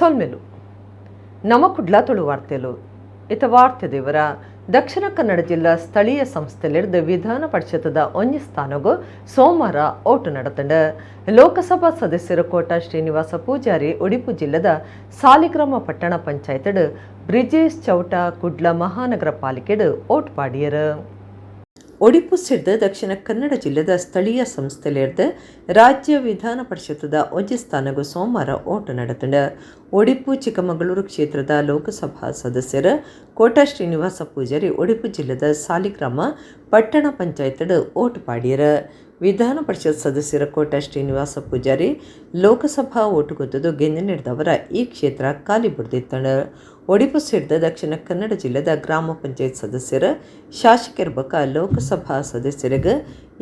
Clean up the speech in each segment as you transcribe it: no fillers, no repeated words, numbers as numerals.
ಸೊಲ್ಮೆಲು. ನಮ ಕುಡ್ಲ ತುಳು ವಾರ್ತೆಲು. ಇತ ವಾರ್ತೆ ದೇವರ. ದಕ್ಷಿಣ ಕನ್ನಡ ಜಿಲ್ಲಾ ಸ್ಥಳೀಯ ಸಂಸ್ಥೆಲಿರ್ದ್ ವಿಧಾನ ಪರಿಷತ್ದ ಒಂಜಿ ಸ್ಥಾನಗು ಸೋಮವಾರ ಓಟು ನಡತಂಡ್. ಲೋಕಸಭಾ ಸದಸ್ಯರು ಕೋಟ ಶ್ರೀನಿವಾಸ ಪೂಜಾರಿ ಒಡಿಪು ಜಿಲ್ಲೆದ ಸಾಲಿಗ್ರಾಮ ಪಟ್ಟಣ ಪಂಚಾಯತ್ಡ್, ಬ್ರಿಜೇಶ್ ಚೌಟ ಕುಡ್ಲ ಮಹಾನಗರ ಪಾಲಿಕೆಡ್ ಓಟ್ ಪಾಡಿಯರು. ಒಡಿಪು ಸೇರ್ದ್ ದಕ್ಷಿಣ ಕನ್ನಡ ಜಿಲ್ಲೆದ ಸ್ಥಳೀಯ ಸಂಸ್ಥೆಲೆರ್ದ್ ರಾಜ್ಯ ವಿಧಾನ ಪರಿಷತ್ದ ಒಂಜಿ ಸ್ಥಾನಗು ಸೋಮವಾರ ಓಟು ನಡತಂಡ್. ಒಡಿಪು ಚಿಕ್ಕಮಗಳೂರು ಕ್ಷೇತ್ರದ ಲೋಕಸಭಾ ಸದಸ್ಯರು ಕೋಟ ಶ್ರೀನಿವಾಸ ಪೂಜಾರಿ ಒಡಿಪು ಜಿಲ್ಲೆದ ಸಾಲಿಗ್ರಾಮ ಪಟ್ಟಣ ಪಂಚಾಯತ್ಡ್ ಓಟು ಪಾಡಿಯರು. ವಿಧಾನ ಪರಿಷತ್ ಸದಸ್ಯರ ಕೋಟ ಶ್ರೀನಿವಾಸ ಪೂಜಾರಿ ಲೋಕಸಭಾ ಓಟು ಗೊತ್ತದು ಗೆಂದಿನಿಡ್ದವರ ಈ ಕ್ಷೇತ್ರ ಖಾಲಿ ಬುಡ್ದಿತ್ತಂಡ್. ಒಡಿಪು ಸೇರ್ದ ದಕ್ಷಿಣ ಕನ್ನಡ ಜಿಲ್ಲೆದ ಗ್ರಾಮ ಪಂಚಾಯತ್ ಸದಸ್ಯರು, ಶಾಸಕರ ಬೊಕ್ಕ ಲೋಕಸಭಾ ಸದಸ್ಯರಿಗೆ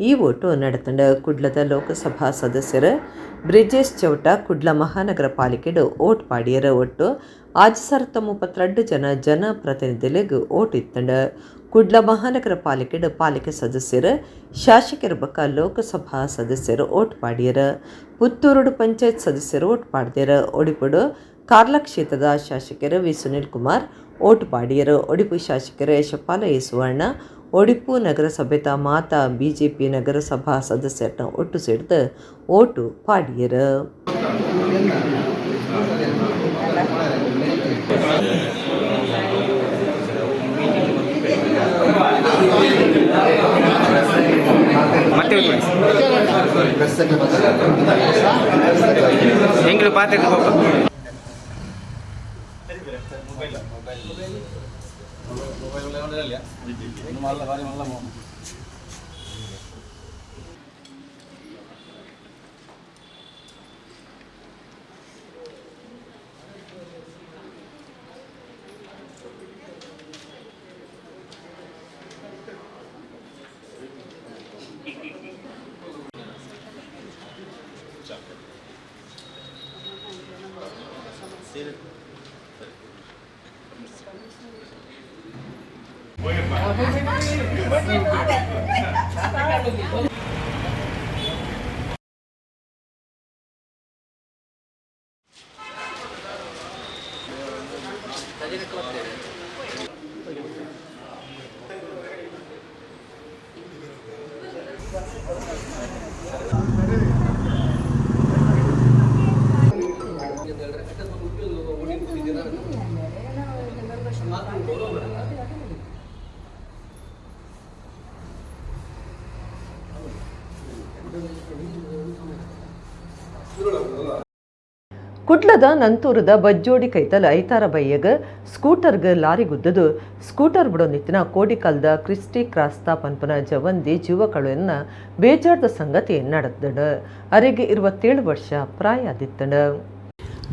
ಈ ಓಟು ನಡತಂಡ್. ಕುಡ್ಲದ ಲೋಕಸಭಾ ಸದಸ್ಯರು ಬ್ರಿಜೇಶ್ ಚೌಟ ಕುಡ್ಲ ಮಹಾನಗರ ಪಾಲಿಕೆಡ್ ಓಟ್ ಪಾಡಿಯರು. ಒಟ್ಟು 6032 ಜನ ಜನಪ್ರತಿನಿಧಿಗಳಿಗೆ ಓಟ್ ಇತ್ತಂಡ್. ಕುಡ್ಲ ಮಹಾನಗರ ಪಾಲಿಕೆಡ್ ಪಾಲಿಕೆ ಸದಸ್ಯರು, ಶಾಸಕರ ಬೊಕ್ಕ ಲೋಕಸಭಾ ಸದಸ್ಯರು ಓಟ್ ಪಾಡಿಯರು. ಪುತ್ತೂರುಡು ಪಂಚಾಯತ್ ಸದಸ್ಯರು ಓಟ್ ಪಾಡ್ದೇರು. ಒಡಿಪುಡು ಕಾರ್ಲ ಕ್ಷೇತ್ರದ ಶಾಸಕರು ವಿ ಸುನಿಲ್ ಕುಮಾರ್ ಓಟು ಪಾಡಿಯರು. ಒಡಿಪು ಶಾಸಕರು ಯಶಪಾಲ ಎ ಸುವರ್ಣ ಒಡಿಪು ನಗರಸಭೆತ ಮಾತಾ ಬಿಜೆಪಿ ನಗರಸಭಾ ಸದಸ್ಯರನ್ನ ಒಟ್ಟು ಸೇರ್ದು ಓಟು ಪಾಡಿಯರು. ಮತ್ತೆ ಎಂಗ್ಲು ಪಾತ್ರೆ. ಕುಡ್ಲದ ನಂತೂರದ ಬಜ್ಜೋಡಿ ಕೈತಲ್ ಐತಾರ ಬಯ್ಯಗ ಸ್ಕೂಟರ್ಗ್ ಲಾರಿ ಗುದ್ದದು ಸ್ಕೂಟರ್ ಬಿಡೊಂದಿತ್ತಿನ ಕೋಡಿಕಲ್ದ ಕ್ರಿಸ್ಟಿ ಕ್ರಾಸ್ತಾ ಪನ್ಪನ ಜವಂದಿ ಜೀವ ಕಳುವನ್ನ ಬೇಜಾರ್ದ ಸಂಗತಿ ನಡೆದಡು. ಅರೆಗೆ 27 ವರ್ಷ ಪ್ರಾಯ ಆದಿತ್ತಂಡು.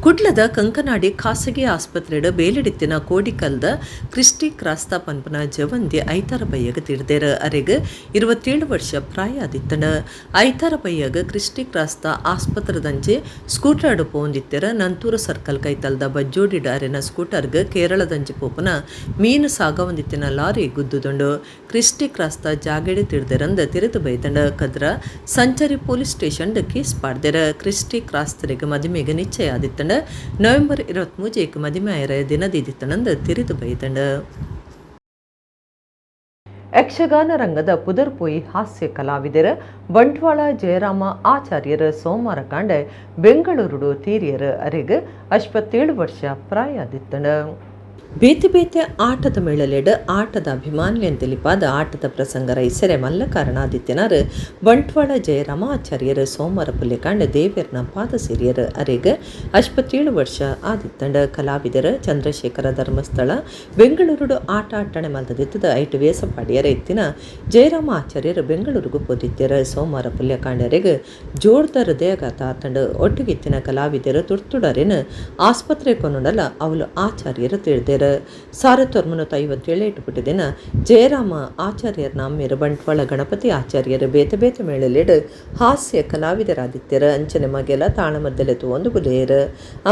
ಕುಡ್ಲದ ಕಂಕನಾಡಿ ಖಾಸಗಿ ಆಸ್ಪತ್ರೆಡ್ ಬೇಲೆಡಿತ್ತಿನ ಕೋಡಿಕಲ್ದ ಕ್ರಿಸ್ಟಿ ಕ್ರಾಸ್ತಾ ಪನ್ಪನ ಜವಂದಿ ಐತಾರ ಬಯ್ಯಗ ತೀರ್ದೇರ್. ಅರೆಗ್ 27 ವರ್ಷ ಪ್ರಾಯ ಆದಿತ್ತಂಡ. ಐತಾರ ಬಯ್ಯಗ ಕ್ರಿಸ್ಟಿ ಕ್ರಾಸ್ತಾ ಆಸ್ಪತ್ರೆದಂಚೆ ಸ್ಕೂಟರ್ಡ್ ಪೋಂದಿತ್ತೆರ. ನಂತೂರು ಸರ್ಕಲ್ ಕೈತಲ್ದ ಬಜ್ಜೋಡಿಡ್ ಅರೆನ ಸ್ಕೂಟರ್ಗ್ ಕೇರಳದಂಚೆ ಪೋಪುನ ಮೀನು ಸಾಗವಂದಿತ್ತಿನ ಲಾರಿ ಗುದ್ದುದುಂಡು. ಕ್ರಿಸ್ಟಿ ಕ್ರಾಸ್ತಾ ಜಾಗೆಡೆ ತಿರ್ದೆರಂದ್ ತಿರುತು ಬೈದಂಡ. ಕದ್ರ ಸಂಚಾರಿ ಪೊಲೀಸ್ ಸ್ಟೇಷನ್ ಕೇಸ್ ಪಾಡ್ದೆರ್. ಕ್ರಿಸ್ಟಿ ಕ್ರಾಸ್ತರಿಗೆ ಮದಿಮೆಗೆ ನಿಶ್ಚಯ ಆದಿತ್ತಂಡ. ನವೆಂಬರ್ 23ಕ್ಕೆ ಮದಿಮೆ ಆಯರ ದಿನದೀದಿತ್ತಣಂದು ತಿರಿದು ಬೈದಂಡ. ಯಕ್ಷಗಾನ ರಂಗದ ಪುದರ್ಪೋಯಿ ಹಾಸ್ಯ ಕಲಾವಿದರ ಬಂಟ್ವಾಳ ಜಯರಾಮ ಆಚಾರ್ಯರ ಸೋಮವಾರ ಕಾಂಡೆ ಬೆಂಗಳೂರುಡು ತೀರಿಯರ. ಅರೆಗ್ 57 ವರ್ಷ ಪ್ರಾಯ ಆದಿತ್ತಂಡ. ಬೇತೆ ಬೇತೆ ಆಟದ ಮೇಳಲೆಡ್ ಆಟದ ಅಭಿಮಾನಿಯನ್ ತಿಳಿಪಾದ ಆಟದ ಪ್ರಸಂಗ ರೈಸರೆ ಮಲ್ಲ ಕಾರಣಾದಿತ್ಯನಾರ್ ಬಂಟ್ವಾಳ ಜಯರಾಮ ಆಚಾರ್ಯರು ಸೋಮವಾರ ಪುಲ್ಯಕಾಂಡ ದೇವೆರ್ನ ಪಾದ ಸೇರಿಯರ್. ಅರೆಗ್ 57 ವರ್ಷ ಆದಿತ್ತಂಡ. ಕಲಾವಿದರ ಚಂದ್ರಶೇಖರ ಧರ್ಮಸ್ಥಳ ಬೆಂಗಳೂರುಡು ಆಟ ಅಟ್ಟಣೆ ಮಲ್ತದಿತ್ತದ ಐಟು ವೇಸಪಾಡಿಯರ ಇತ್ತಿನ ಜಯರಾಮ ಆಚಾರ್ಯರು ಬೆಂಗಳೂರುಗು ಪೋದಿತ್ಯರ. ಸೋಮವಾರ ಪುಲ್ಯಕಾಂಡರೆಗ್ ಜೋರ್ದ ಹೃದಯಾಘಾತ ಆತಂಡ. ಒಟ್ಟಿಗಿತ್ತಿನ ಕಲಾವಿದರು ತುರ್ತುಡರೆನ್ ಆಸ್ಪತ್ರೆ ಕೊನೊಡಲ ಅವಲು ಆಚಾರ್ಯರು ತಿಳಿದ. ಅಗತಿದೆರ್. 1957 ಪುಟ್ಟಿದಿನ ಜಯರಾಮ ಆಚಾರ್ಯರ್ನ ಅಮ್ಮೆರ್ ಬಂಟ್ವಾಳ ಗಣಪತಿ ಆಚಾರ್ಯರು ಬೇತೆ ಬೇತೆ ಮೇಳಲೆಡ್ ಹಾಸ್ಯ ಕಲಾವಿದರಾದಿತ್ತೆರ್. ಅಂಚನೆ ಮಗೆಲ ತಾಳಮದ್ದಲೆ ತೂವೊಂದು ಬುಲೆಯೆರ್.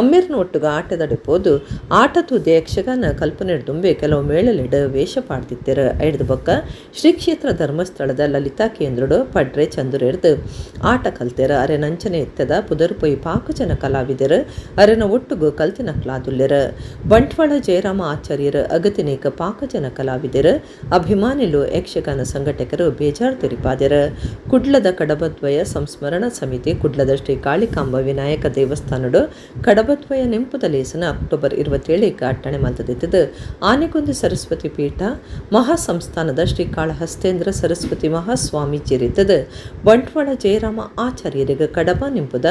ಅಮ್ಮೆರ್ನ ಒಟ್ಟುಗು ಆಟದಡೆ ಪೋದು ಆಟ ತೂದೆ ಯಕ್ಷಗಾನ ಕಲ್ಪನೆಡ್ದುಂಬೆ ಕೆಲವು ಮೇಳಲೆಡ್ ವೇಷ ಪಾಡ್ದಿತ್ತೆರ್. ಐಡ್ದ್ ಬೊಕ್ಕ ಶ್ರೀ ಕ್ಷೇತ್ರ ಧರ್ಮಸ್ಥಳದ ಲಲಿತಾ ಕೇಂದ್ರಡ್ ಪಡ್ರೆ ಚಂದುರೆರ್ದ್ ಆಟ ಕಲ್ತೆರ್. ಅರೆನಂಚನೆ ಇತ್ತೆದ ಪುದರ್ ಪೋಯಿ ಪಾಕಜನ ಕಲಾವಿದೆರ್ ಅರೆನ ಒಟ್ಟುಗು ಕಲ್ತಿನಕ್ಲಾದುಲ್ಲೆರ್. ಬಂಟ್ವಾಳ ಜಯರಾಮ ಆಚಾರ್ಯರು ಅಗತಿನೇಕ ಪಾಕಜನ ಕಲಾವಿದೆರ್, ಅಭಿಮಾನಿಲು, ಯಕ್ಷಗಾನ ಸಂಘಟಕರು ಬೇಜಾರ್ ತೆರಿಪಾದೆರ್. ಕುಡ್ಲದ ಕಡಬದ್ವಯ ಸಂಸ್ಮರಣಾ ಸಮಿತಿ ಕುಡ್ಲದ ಶ್ರೀ ಕಾಳಿಕಾಂಬ ವಿನಾಯಕ ದೇವಸ್ಥಾನಡ್ ಕಡಬದ್ವಯ ನೆಂಪುದ ಲೇಸನ ಅಕ್ಟೋಬರ್ 27 ಅಟ್ಟಣೆ ಮಲ್ತದಿತ್ತದು. ಆನೆಗೊಂದಿ ಸರಸ್ವತಿ ಪೀಠ ಮಹಾಸಂಸ್ಥಾನದ ಶ್ರೀ ಕಾಳಹಸ್ತೇಂದ್ರ ಸರಸ್ವತಿ ಮಹಾಸ್ವಾಮೀಜಿ ಇತ್ತದು ಬಂಟ್ವಾಳ ಜಯರಾಮ ಆಚಾರ್ಯರಿಗೆ ಕಡಬ ನಿಂಪುದ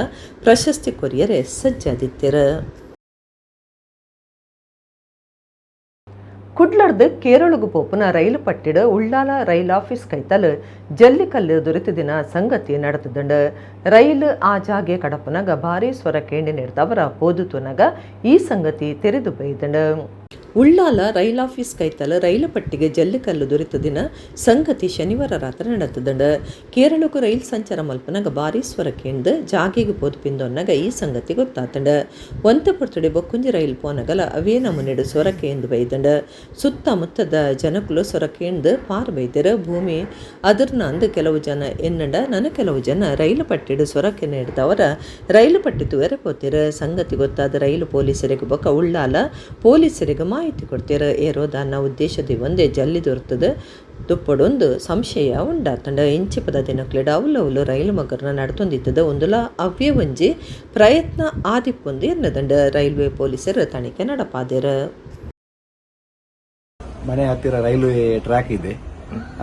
ಪ್ರಶಸ್ತಿ ಕೊರಿಯರೆ ಸಜ್ಜಾದಿತ್ತೆರ್. ಕುಡ್ಲರ್ದ್ ಕೇರಳಗು ಪೋಪುನ ರೈಲು ಪಟ್ಟಿಡ್ ಉಳ್ಳಾಲ ರೈಲ್ ಆಫೀಸ್ ಕೈತಲ್ ಜಲ್ಲಿಕಲ್ಲು ದೊರೆತಿದಿನ ಸಂಗತಿ ನಡೆತದಂಡು. ರೈಲು ಆ ಜಾಗೆ ಕಡಪುನಗ ಭಾರೀ ಸ್ವರ ಕೇಂಡಿ ನೆಡ್ದವರ ಪೋದುತುನಗ ಈ ಸಂಗತಿ ತೆರೆದು ಬೈದಂಡು. ಉಳ್ಳಾಲ ರೈಲ್ ಆಫೀಸ್ ಕೈತಲ್ ರೈಲು ಪಟ್ಟಿಗೆ ಜಲ್ಲಿಕಲ್ಲು ದೊರೆತದಿನ ಸಂಗತಿ ಶನಿವಾರ ರಾತ್ರಿ ನಡೆತದಂಡು. ಕೇರಳಕ್ಕೂ ರೈಲ್ ಸಂಚಾರ ಮಲ್ಪನಗ ಭಾರೀ ಸ್ವರ ಕೇಂದ್ ಜಾಗೆಗೆ ಪೋದು ಪಿಂದೊನ್ನಗ ಈ ಸಂಗತಿ ಗೊತ್ತಾತಂಡು. ಒಂತೆ ಪೊರ್ತುಡೆ ಬೊಕ್ಕುಂಜಿ ರೈಲ್ ಪೋನಗಲ ಅವೇ ನಮೂನೆಡು ಸ್ವರ ಕೇಂದ್ ಬೈದಂಡು. ಸುತ್ತಮುತ್ತದ ಜನಕುಲು ಸ್ವರ ಕೇಂದ್ ಪಾರ್ ಬೈದೆರ್. ಭೂಮಿ ಅದರ್ನ ಅಂದು ಕೆಲವು ಜನ ಎನ್ನಂಡ ನನ ಕೆಲವು ಜನ ರೈಲು ಪಟ್ಟಿಡು ಸ್ವರಕ್ಕೆ ನೀಡಿದವರ ರೈಲು ಪಟ್ಟಿ ತೂವೆರೆ ಪೋತೆರ್. ಸಂಗತಿ ಗೊತ್ತಾದ ರೈಲು ಪೊಲೀಸರಿಗೆ ಬೊಕ್ಕ ಉಳ್ಳಾಲ ಪೊಲೀಸರಿಗೆ ಮಾಹಿತಿ ಕೊಡ್ತೇರು. ಏರೋದಾನ ಉದ್ದೇಶದ ಒಂದೇ ಜಲ್ಲಿ ದೊರ್ತದ ದುಪ್ಪಡೊಂದು ಸಂಶಯ ಉಂಡಾತಂಡ. ಇಂಚಿಪದ ದಿನಕ್ಲೆಡ್ ಅವಲವಲು ರೈಲು ಮಗರ್ನ ನಡತೊಂದಿತ್ತದ ಒಂದುಲ ಅವ್ಯೇ ಒಂಜಿ ಪ್ರಯತ್ನ ಆದಿಪ್ಪೊಂದು ಎನ್ನದಂಡ. ರೈಲ್ವೆ ಪೊಲೀಸರು ತನಿಖೆ ನಡಪಾದೆರ್. ಮನೆ ಹತ್ತಿರ ರೈಲ್ವೆ ಟ್ರ್ಯಾಕ್ ಇದೆ.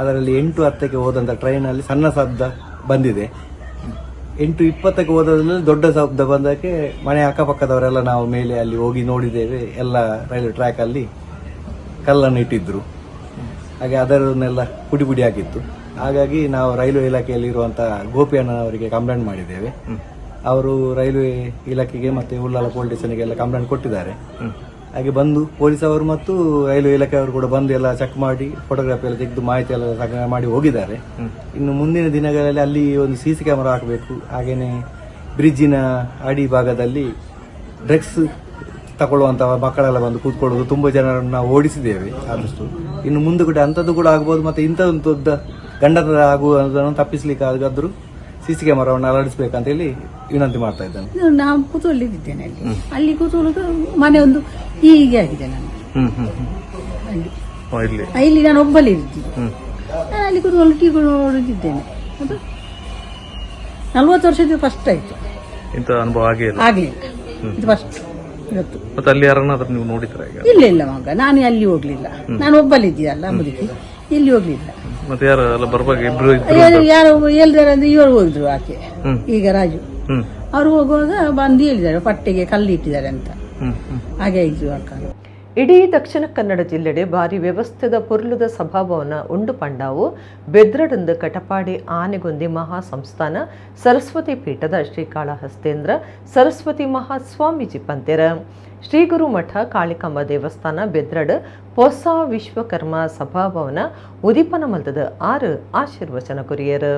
ಅದರಲ್ಲಿ 8:10ಕ್ಕೆ ಹೋದಂತ ಟ್ರೈನಲ್ಲಿ ಸಣ್ಣ ಶಬ್ದ ಬಂದಿದೆ. 8:20ಕ್ಕೆ ಹೋದಲ್ಲಿ ದೊಡ್ಡ ಶಬ್ದ ಬಂದಕ್ಕೆ ಮನೆ ಅಕ್ಕಪಕ್ಕದವರೆಲ್ಲ ನಾವು ಮೇಲೆ ಅಲ್ಲಿ ಹೋಗಿ ನೋಡಿದ್ದೇವೆ. ಎಲ್ಲ ರೈಲ್ವೆ ಟ್ರ್ಯಾಕ್ ಅಲ್ಲಿ ಕಲ್ಲನ್ನು ಇಟ್ಟಿದ್ರು. ಹಾಗೆ ಅದರನ್ನೆಲ್ಲ ಪುಡಿ ಪುಡಿ ಆಗಿತ್ತು. ಹಾಗಾಗಿ ನಾವು ರೈಲ್ವೆ ಇಲಾಖೆಯಲ್ಲಿ ಇರುವಂತಹ ಗೋಪಿ ಅಣ್ಣನವರಿಗೆ ಕಂಪ್ಲೇಂಟ್ ಮಾಡಿದ್ದೇವೆ. ಅವರು ರೈಲ್ವೆ ಇಲಾಖೆಗೆ ಮತ್ತೆ ಉಳ್ಳಾಲ ಪೊಲೀಸ್ ಸ್ಟೇಷನ್ಗೆಲ್ಲ ಕಂಪ್ಲೇಂಟ್ ಕೊಟ್ಟಿದ್ದಾರೆ. ಹಾಗೆ ಬಂದು ಪೊಲೀಸ್ ಅವರು ಮತ್ತು ರೈಲ್ವೆ ಇಲಾಖೆಯವರು ಕೂಡ ಬಂದು ಎಲ್ಲ ಚೆಕ್ ಮಾಡಿ ಫೋಟೋಗ್ರಫಿ ಎಲ್ಲ ತೆಗೆದು ಮಾಹಿತಿ ಎಲ್ಲ ಸಂಗ್ರಹ ಮಾಡಿ ಹೋಗಿದ್ದಾರೆ. ಇನ್ನು ಮುಂದಿನ ದಿನಗಳಲ್ಲಿ ಅಲ್ಲಿ ಒಂದು ಸಿಸಿ ಕ್ಯಾಮರಾ ಹಾಕಬೇಕು. ಹಾಗೇನೆ ಬ್ರಿಡ್ಜಿನ ಅಡಿ ಭಾಗದಲ್ಲಿ ಡ್ರಗ್ಸ್ ತಗೊಳ್ಳುವಂತಹ ಮಕ್ಕಳೆಲ್ಲ ಬಂದು ಕೂತ್ಕೊಳ್ಳೋದು, ತುಂಬಾ ಜನರನ್ನು ನಾವು ಓಡಿಸಿದ್ದೇವೆ ಆದಷ್ಟು. ಇನ್ನು ಮುಂದೆ ಕೂಡ ಅಂಥದ್ದು ಕೂಡ ಆಗ್ಬೋದು. ಮತ್ತೆ ಇಂಥದ್ದೊಂದು ದೊಡ್ಡ ಗಂಡತರ ಆಗುವುದನ್ನು ತಪ್ಪಿಸ್ಲಿಕ್ಕೆ ಆಗಾದ್ರೂ ಸಿಸಿ ಕ್ಯಾಮರಾವನ್ನು ಅಳವಡಿಸಬೇಕಂತ ಹೇಳಿ ವಿನಂತಿ ಮಾಡ್ತಾ ಇದ್ದೇನೆ. ನಾವು ಕೂತ್ಕೊಳ್ಳಿದ್ದೇನೆ ಅಲ್ಲಿ. ಅಲ್ಲಿ ಕೂತ್ಕೊಳ್ಳೋದು ಮನೆ ಒಂದು ಹೀಗೆ ಆಗಿದೆ ನಾನು ಅಲ್ಲಿ. ಇಲ್ಲಿ ಇಲ್ಲಿ ನಾನು ಒಬ್ಬಲೇ ಇದ್ದಿದ್ದು. ನಾನು ಅಲ್ಲಿ ಕೂತ್ಕೊಂಡು ಟೀ ಕುಡಿದಿದ್ದೇನೆ. ಅದು 40 ವರ್ಷದ ಫಸ್ಟ್ ಆಯ್ತು. ಇಂಥ ಅನುಭವ ಆಗೇ ಇಲ್ಲ. ಆಗಲಿಲ್ಲ, ಇದು ಫಸ್ಟ್ ಇವತ್ತು. ಮತ್ತೆ ಅಲ್ಲಿ ಯಾರನ್ನಾದ್ರೂ ನೀವು ನೋಡಿದ್ರ ಈಗ? ಇಲ್ಲ ಇಲ್ಲ ಮಗ, ನಾನು ಅಲ್ಲಿ ಹೋಗ್ಲಿಲ್ಲ. ನಾನು ಒಬ್ಬಲಿದ್ದೀಯಲ್ಲ ಮುದುಕಿ, ಇಲ್ಲಿ ಹೋಗ್ಲಿಲ್ಲ. ಮತ್ತೆ ಯಾರು ಅಲ್ಲ ಬರುವಾಗ ಇಬ್ರು ಇದ್ರು? ಯಾರು ಹೇಳಿದಾರೆ ಅಂದ್ರೆ ಇವರು ಹೋಗಿದ್ರು ಆಚೆ, ಈಗ ರಾಜು ಅವರು ಹೋಗುವಾಗ ಬಂದು ಹೇಳಿದ್ದಾರೆ ಪಟ್ಟೆಗೆ ಕಲ್ಲು ಇಟ್ಟಿದ್ದಾರೆ ಅಂತ. ಹಾಗೆ ಆಯ್ತು ಅಕ್ಕ. ಇಡೀ ದಕ್ಷಿಣ ಕನ್ನಡ ಜಿಲ್ಲೆಡೆ ಭಾರಿ ವ್ಯವಸ್ಥೆದ ಪೊರ್ಲುದ ಸಭಾಭವನ ಉಂಡು ಪಂಡಾವು ಬೆದ್ರಡಂದು ಕಟಪಾಡಿ ಆನೆಗೊಂದಿ ಮಹಾಸಂಸ್ಥಾನ ಸರಸ್ವತಿ ಪೀಠದ ಶ್ರೀಕಾಳಹಸ್ತೇಂದ್ರ ಸರಸ್ವತಿ ಮಹಾಸ್ವಾಮೀಜಿ ಪಂತೆರ. ಶ್ರೀ ಗುರು ಮಠ ಕಾಳಿಕಾಂಬ ದೇವಸ್ಥಾನ ಬೆದ್ರಡ್ ಹೊಸ ವಿಶ್ವಕರ್ಮ ಸಭಾಭವನ ಉದಿಪನ ಮಲ್ತದ 6 ಆಶೀರ್ವಚನ ಕೊರಿಯರ್.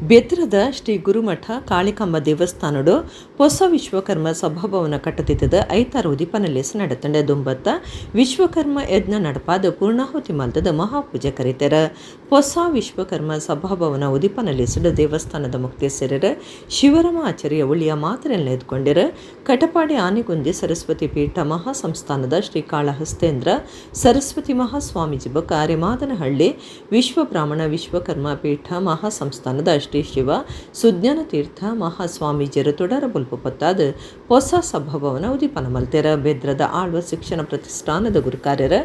ಬೆದ್ರದ ಶ್ರೀ ಗುರುಮಠ ಕಾಳಿಕಾಂಬ ದೇವಸ್ಥಾನಡು ಹೊಸ ವಿಶ್ವಕರ್ಮ ಸಭಾಭವನ ಕಟ್ಟತಿತ್ತದ ಐತಾರು ಉದಿಪನ ಲೇಸ್ ನಡತಂಡೆ. ದುಂಬತ್ತ ವಿಶ್ವಕರ್ಮ ಯಜ್ಞ ನಡಪಾದ ಪೂರ್ಣಾಹುತಿ ಮಲ್ತದ ಮಹಾಪೂಜೆ ಕರೀತಾರ. ಹೊಸ ವಿಶ್ವಕರ್ಮ ಸಭಾಭವನ ಉದಿಪನ ಲೇಸಡು ದೇವಸ್ಥಾನದ ಮುಕ್ತೇಸರರ ಶಿವರಾಮ ಆಚಾರ್ಯ ಉಳಿಯ ಮಾತ್ರೆಯನ್ನು ಎದ್ಕೊಂಡಿರ. ಕಟಪಾಡಿ ಆನೆಗುಂದಿ ಸರಸ್ವತಿ ಪೀಠ ಮಹಾಸಂಸ್ಥಾನದ ಶ್ರೀ ಕಾಳಹಸ್ತೇಂದ್ರ ಸರಸ್ವತಿ ಮಹಾಸ್ವಾಮೀಜಿ ಬೊಕ್ಕ ಅರೆಮಾದನಹಳ್ಳಿ ವಿಶ್ವಬ್ರಾಹ್ಮಣ ವಿಶ್ವಕರ್ಮ ಪೀಠ ಮಹಾಸಂಸ್ಥಾನದ ಶ್ರೀ ಶಿವ ಸುಜ್ಞಾನ ತೀರ್ಥ ಮಹಾಸ್ವಾಮೀಜಿಯರು ತೊಡರ ಬೊಲ್ಪು ಪೊತ್ತಾದ ಹೊಸ ಸಭಾಭವನ ಉದಿಪನ ಮಲ್ತೆರ. ಬೆದ್ರದ ಆಳ್ವ ಶಿಕ್ಷಣ ಪ್ರತಿಷ್ಠಾನದ ಗುರುಕಾರ್ಯರ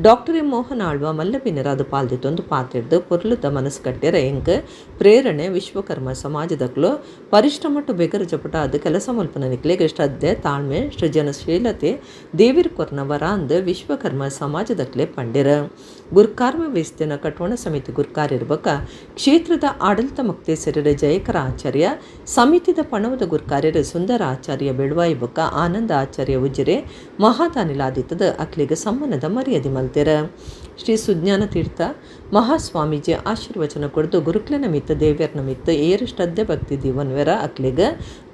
ಡಾಕ್ಟರ್ ಎಂ ಮೋಹನ್ ಆಳ್ವ ಮಲ್ಲಬಿನರಾದ ಪಾಲ್ದಿತ್ತೊಂದು ಪಾತಿರ್ದು ಪೊರ್ಲುದ ಮನಸ್ಸು ಕಟ್ಟೆರ ಎಂಕ್ ಪ್ರೇರಣೆ ವಿಶ್ವಕರ್ಮ ಸಮಾಜದಕ್ಲು ಪರಿಶ್ರಮಟ್ಟು ಬೆಗರು ಜಪಟ ಅದು ಕೆಲಸ ಮಲ್ಪನ ನಿಕ್ಲೆಗ್ ಶ್ರದ್ಧೆ ತಾಳ್ಮೆ ಸೃಜನಶೀಲತೆ ದೇವಿರ್ ಕೊರ್ನ ವರ ಅಂದ್ ವಿಶ್ವಕರ್ಮ ಸಮಾಜದಕ್ಲೆ ಪಂಡಿರ. ಗುರ್ಕಾರ್ಮ ವೇಸ್ತಿನ ಕಟ್ಟೋಣ ಸಮಿತಿ ಗುರ್ಕಾರ್ಯರ ಬೊಕ್ಕ ಕ್ಷೇತ್ರದ ಆಡಳಿತ ಮುಕ್ತಿ ಮೊಕ್ತೇಸರರ ಜಯಕರ ಆಚಾರ್ಯ, ಸಮಿತಿದ ಪಣವದ ಗುರ್ಕಾರ್ಯರು ಸುಂದರ ಆಚಾರ್ಯ ಬೆಳುವಾಯಿ ಬೊಕ್ಕ ಆನಂದ ಆಚಾರ್ಯ ಉಜಿರೆ ಮಹಾದಾನಿಲಾದಿತ್ತದ ಅಕ್ಲಿಗೆ ಸಮ್ಮಾನದ ಮರ್ಯಾದೆ ಮಲ್ತೆರ. ಶ್ರೀ ಸುಜ್ಞಾನ ತೀರ್ಥ ಮಹಾಸ್ವಾಮೀಜಿ ಆಶೀರ್ವಚನ ಕೊಡ್ದು ಗುರುಕ್ಲೆನ ಮಿತ್ತ ದೇವ್ಯರ್ನ ಮಿತ್ತ ಏರು ಶ್ರದ್ಧೆ ಭಕ್ತಿ ದೀವನ್ವೆರ ಅಕ್ಲಿಗ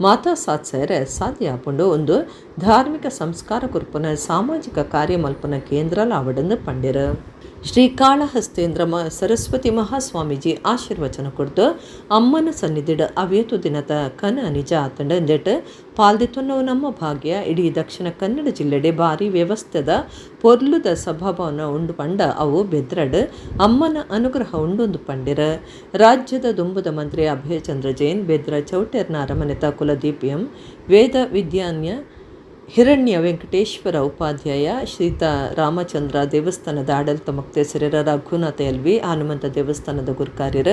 ಮಾತಾ ಸಾತ್ಸೇರೆ ಸಾಧ್ಯ ಆಪುಂಡು. ಒಂದು ಧಾರ್ಮಿಕ ಸಂಸ್ಕಾರ ಕುರ್ಪನ ಸಾಮಾಜಿಕ ಕಾರ್ಯ ಮಲ್ಪನ ಕೇಂದ್ರ ಲಾವಡಂದು ಪಂಡಿರ. ಶ್ರೀ ಕಾಳಹಸ್ತೇಂದ್ರ ಸರಸ್ವತಿ ಮಹಾಸ್ವಾಮೀಜಿ ಆಶೀರ್ವಚನ ಕೊಡ್ದು ಅಮ್ಮನ ಸನ್ನಿಧಿಡ ಅವೇತು ದಿನದ ಕನ ನಿಜ ಆತಂಡ ಎಂದೆಟ್ ಪಾಲ್ದಿತ್ತುನ್ನವು ನಮ್ಮ ಭಾಗ್ಯ. ಇಡೀ ದಕ್ಷಿಣ ಕನ್ನಡ ಜಿಲ್ಲೆಡೆ ಭಾರಿ ವ್ಯವಸ್ಥೆದ ಪೊರ್ಲುದ ಸಭಾಭವನ ಉಂಡು ಪಂಡ ಅವು ಬೆದ್ರಡ್ ಅಮ್ಮನ ಅನುಗ್ರಹ ಉಂಡೊಂದು ಪಂಡಿರ. ರಾಜ್ಯದ ದುಂಬುದ ಮಂತ್ರಿ ಅಭಯಚಂದ್ರ ಜೈನ್, ಬೆದ್ರ ಚೌಟೆರ್ನ ಅರಮನೆತ ಕುಲದೀಪ್ ಎಂ, ವೇದ ವಿದ್ಯಾನ್ಯ ಹಿರಣ್ಯ ವೆಂಕಟೇಶ್ವರ ಉಪಾಧ್ಯಾಯ, ಶ್ರೀತ ರಾಮಚಂದ್ರ ದೇವಸ್ಥಾನದ ಆಡಳಿತ ಮೊಕ್ತೇಸರರ ರಘುನಾಥ ಎಲ್ವಿ, ಹನುಮಂತ ದೇವಸ್ಥಾನದ ಗುರುಕಾರ್ಯರ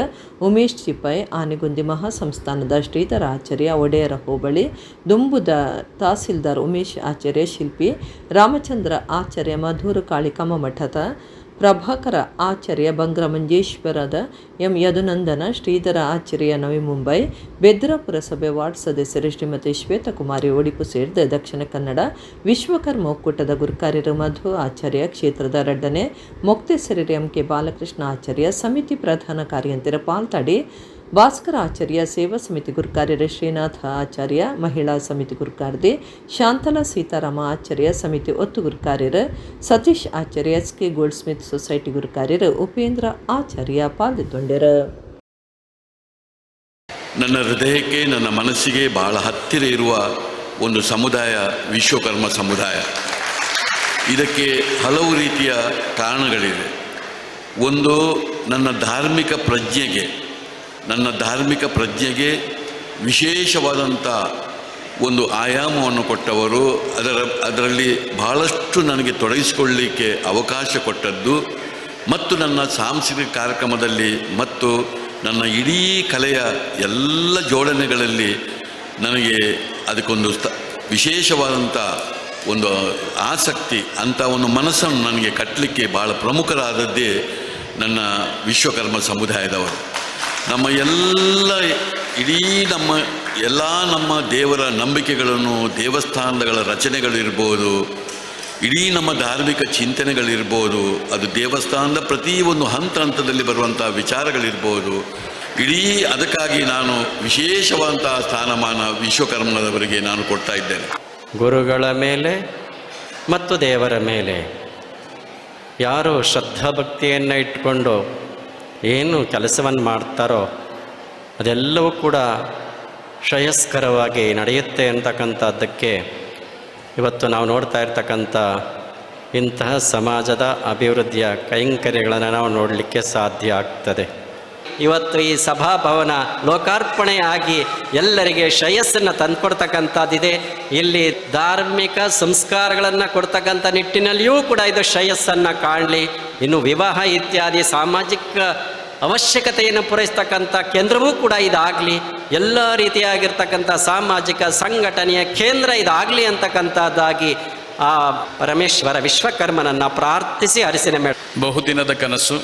ಉಮೇಶ್ ಚಿಪಾಯ್, ಆನೆಗುಂದಿ ಮಹಾಸಂಸ್ಥಾನದ ಶ್ರೀಧರ ಆಚಾರ್ಯ, ಒಡೆಯರ ಹೋಬಳಿ ದುಂಬುದ ತಹಸೀಲ್ದಾರ್ ಉಮೇಶ್ ಆಚಾರ್ಯ, ಶಿಲ್ಪಿ ರಾಮಚಂದ್ರ ಆಚಾರ್ಯ, ಮಧೂರು ಕಾಳಿಕಮ್ಮ ಮಠದ ಪ್ರಭಾಕರ ಆಚಾರ್ಯ, ಬಂಗ್ರ ಮಂಜೇಶ್ವರದ ಎಂ ಯದುನಂದನ, ಶ್ರೀಧರ ಆಚಾರ್ಯ ನವಿ ಮುಂಬೈ, ಬೆದ್ರ ಪುರಸಭೆ ವಾರ್ಡ್ ಸದಸ್ಯರು ಶ್ರೀಮತಿ ಶ್ವೇತಕುಮಾರಿ ಒಡಿಪು ಸೇರಿದ ದಕ್ಷಿಣ ಕನ್ನಡ ವಿಶ್ವಕರ್ಮ ಒಕ್ಕೂಟದ ಗುರುಕಾರ್ಯರು ಮಧು ಆಚಾರ್ಯ, ಕ್ಷೇತ್ರದ ರಡ್ಡನೆ ಮೊಕ್ತೇಸರರು ಎಂ ಕೆ ಬಾಲಕೃಷ್ಣ ಆಚಾರ್ಯ, ಸಮಿತಿ ಪ್ರಧಾನ ಕಾರ್ಯಂತಿರ ಪಾಲ್ತಾಡಿ ಭಾಸ್ಕರ ಆಚಾರ್ಯ, ಸೇವಾ ಸಮಿತಿ ಗುರುಕಾರ್ಯರು ಶ್ರೀನಾಥ ಆಚಾರ್ಯ, ಮಹಿಳಾ ಸಮಿತಿ ಗುರುಕಾರ್ದಿ ಶಾಂತಲಾ ಸೀತಾರಾಮ ಆಚಾರ್ಯ, ಸಮಿತಿ ಒತ್ತು ಗುರುಕಾರ್ಯರು Satish Acharya, S K gold smith society ಗುರುಕಾರ್ಯರು Upendra ಆಚಾರ್ಯ ಪಾಲ್ಗೊಂಡರು. ನನ್ನ ಹೃದಯಕ್ಕೆ, ನನ್ನ ಮನಸ್ಸಿಗೆ ಬಹಳ ಹತ್ತಿರ ಇರುವ ಒಂದು ಸಮುದಾಯ ವಿಶ್ವಕರ್ಮ ಸಮುದಾಯ. ಇದಕ್ಕೆ ಹಲವು ರೀತಿಯ ಕಾರಣಗಳಿವೆ. ಒಂದು, ನನ್ನ ಧಾರ್ಮಿಕ ಪ್ರಜ್ಞೆಗೆ ವಿಶೇಷವಾದಂಥ ಒಂದು ಆಯಾಮವನ್ನು ಕೊಟ್ಟವರು, ಅದರಲ್ಲಿ ಬಹಳಷ್ಟು ನನಗೆ ತೊಡಗಿಸಿಕೊಳ್ಳಲಿಕ್ಕೆ ಅವಕಾಶ ಕೊಟ್ಟದ್ದು, ಮತ್ತು ನನ್ನ ಸಾಂಸ್ಕೃತಿಕ ಕಾರ್ಯಕ್ರಮದಲ್ಲಿ ಮತ್ತು ನನ್ನ ಇಡೀ ಕಲೆಯ ಎಲ್ಲ ಜೋಡಣೆಗಳಲ್ಲಿ ನನಗೆ ಅದಕ್ಕೊಂದು ವಿಶೇಷವಾದಂಥ ಒಂದು ಆಸಕ್ತಿ, ಅಂಥ ಒಂದು ಮನಸ್ಸನ್ನು ನನಗೆ ಕಟ್ಟಲಿಕ್ಕೆ ಭಾಳ ಪ್ರಮುಖರಾದದ್ದೇ ನನ್ನ ವಿಶ್ವಕರ್ಮ ಸಮುದಾಯದವರು. ನಮ್ಮ ಎಲ್ಲ ಇಡೀ ನಮ್ಮ ಎಲ್ಲ ನಮ್ಮ ದೇವರ ನಂಬಿಕೆಗಳನ್ನು, ದೇವಸ್ಥಾನಗಳ ರಚನೆಗಳಿರ್ಬೋದು, ಇಡೀ ನಮ್ಮ ಧಾರ್ಮಿಕ ಚಿಂತನೆಗಳಿರ್ಬೋದು, ಅದು ದೇವಸ್ಥಾನದ ಪ್ರತಿ ಒಂದು ಹಂತ ಹಂತದಲ್ಲಿ ಬರುವಂಥ ವಿಚಾರಗಳಿರ್ಬೋದು, ಇಡೀ ಅದಕ್ಕಾಗಿ ನಾನು ವಿಶೇಷವಾದಂಥ ಸ್ಥಾನಮಾನ ವಿಶ್ವಕರ್ಮದವರಿಗೆ ನಾನು ಕೊಡ್ತಾ ಇದ್ದೇನೆ. ಗುರುಗಳ ಮೇಲೆ ಮತ್ತು ದೇವರ ಮೇಲೆ ಯಾರು ಶ್ರದ್ಧಾಭಕ್ತಿಯನ್ನು ಇಟ್ಕೊಂಡು ಏನು ಕೆಲಸವನ್ನು ಮಾಡ್ತಾರೋ ಅದೆಲ್ಲವೂ ಕೂಡ ಶ್ರೇಯಸ್ಕರವಾಗಿ ನಡೆಯುತ್ತೆ ಅಂತಕ್ಕಂಥದ್ದಕ್ಕೆ ಇವತ್ತು ನಾವು ನೋಡ್ತಾ ಇರ್ತಕ್ಕಂಥ ಇಂತಹ ಸಮಾಜದ ಅಭಿವೃದ್ಧಿಯ ಕೈಂಕರ್ಯಗಳನ್ನು ನಾವು ನೋಡಲಿಕ್ಕೆ ಸಾಧ್ಯ ಆಗ್ತದೆ. ಇವತ್ತು ಈ ಸಭಾಭವನ ಲೋಕಾರ್ಪಣೆಯಾಗಿ ಎಲ್ಲರಿಗೆ ಶ್ರೇಯಸ್ಸನ್ನು ತಂದುಕೊಡ್ತಕ್ಕಂಥದ್ದಿದೆ. ಇಲ್ಲಿ ಧಾರ್ಮಿಕ ಸಂಸ್ಕಾರಗಳನ್ನು ಕೊಡ್ತಕ್ಕಂಥ ನಿಟ್ಟಿನಲ್ಲಿಯೂ ಕೂಡ ಇದು ಶ್ರೇಯಸ್ಸನ್ನು ಕಾಣಲಿ. ಇನ್ನು ವಿವಾಹ ಇತ್ಯಾದಿ ಸಾಮಾಜಿಕ ಅವಶ್ಯಕತೆಯನ್ನು ಪೂರೈಸ್ತಕ್ಕಂಥ ಕೇಂದ್ರವೂ ಕೂಡ ಇದಾಗಲಿ. ಎಲ್ಲ ರೀತಿಯಾಗಿರ್ತಕ್ಕಂಥ ಸಾಮಾಜಿಕ ಸಂಘಟನೆಯ ಕೇಂದ್ರ ಇದಾಗಲಿ ಅಂತಕ್ಕಂಥದ್ದಾಗಿ ಆ ಪರಮೇಶ್ವರ ವಿಶ್ವಕರ್ಮನನ್ನು ಪ್ರಾರ್ಥಿಸಿ ಅರಿಸಿನ ಮೇಳ. ಬಹುದಿನದ ಕನಸು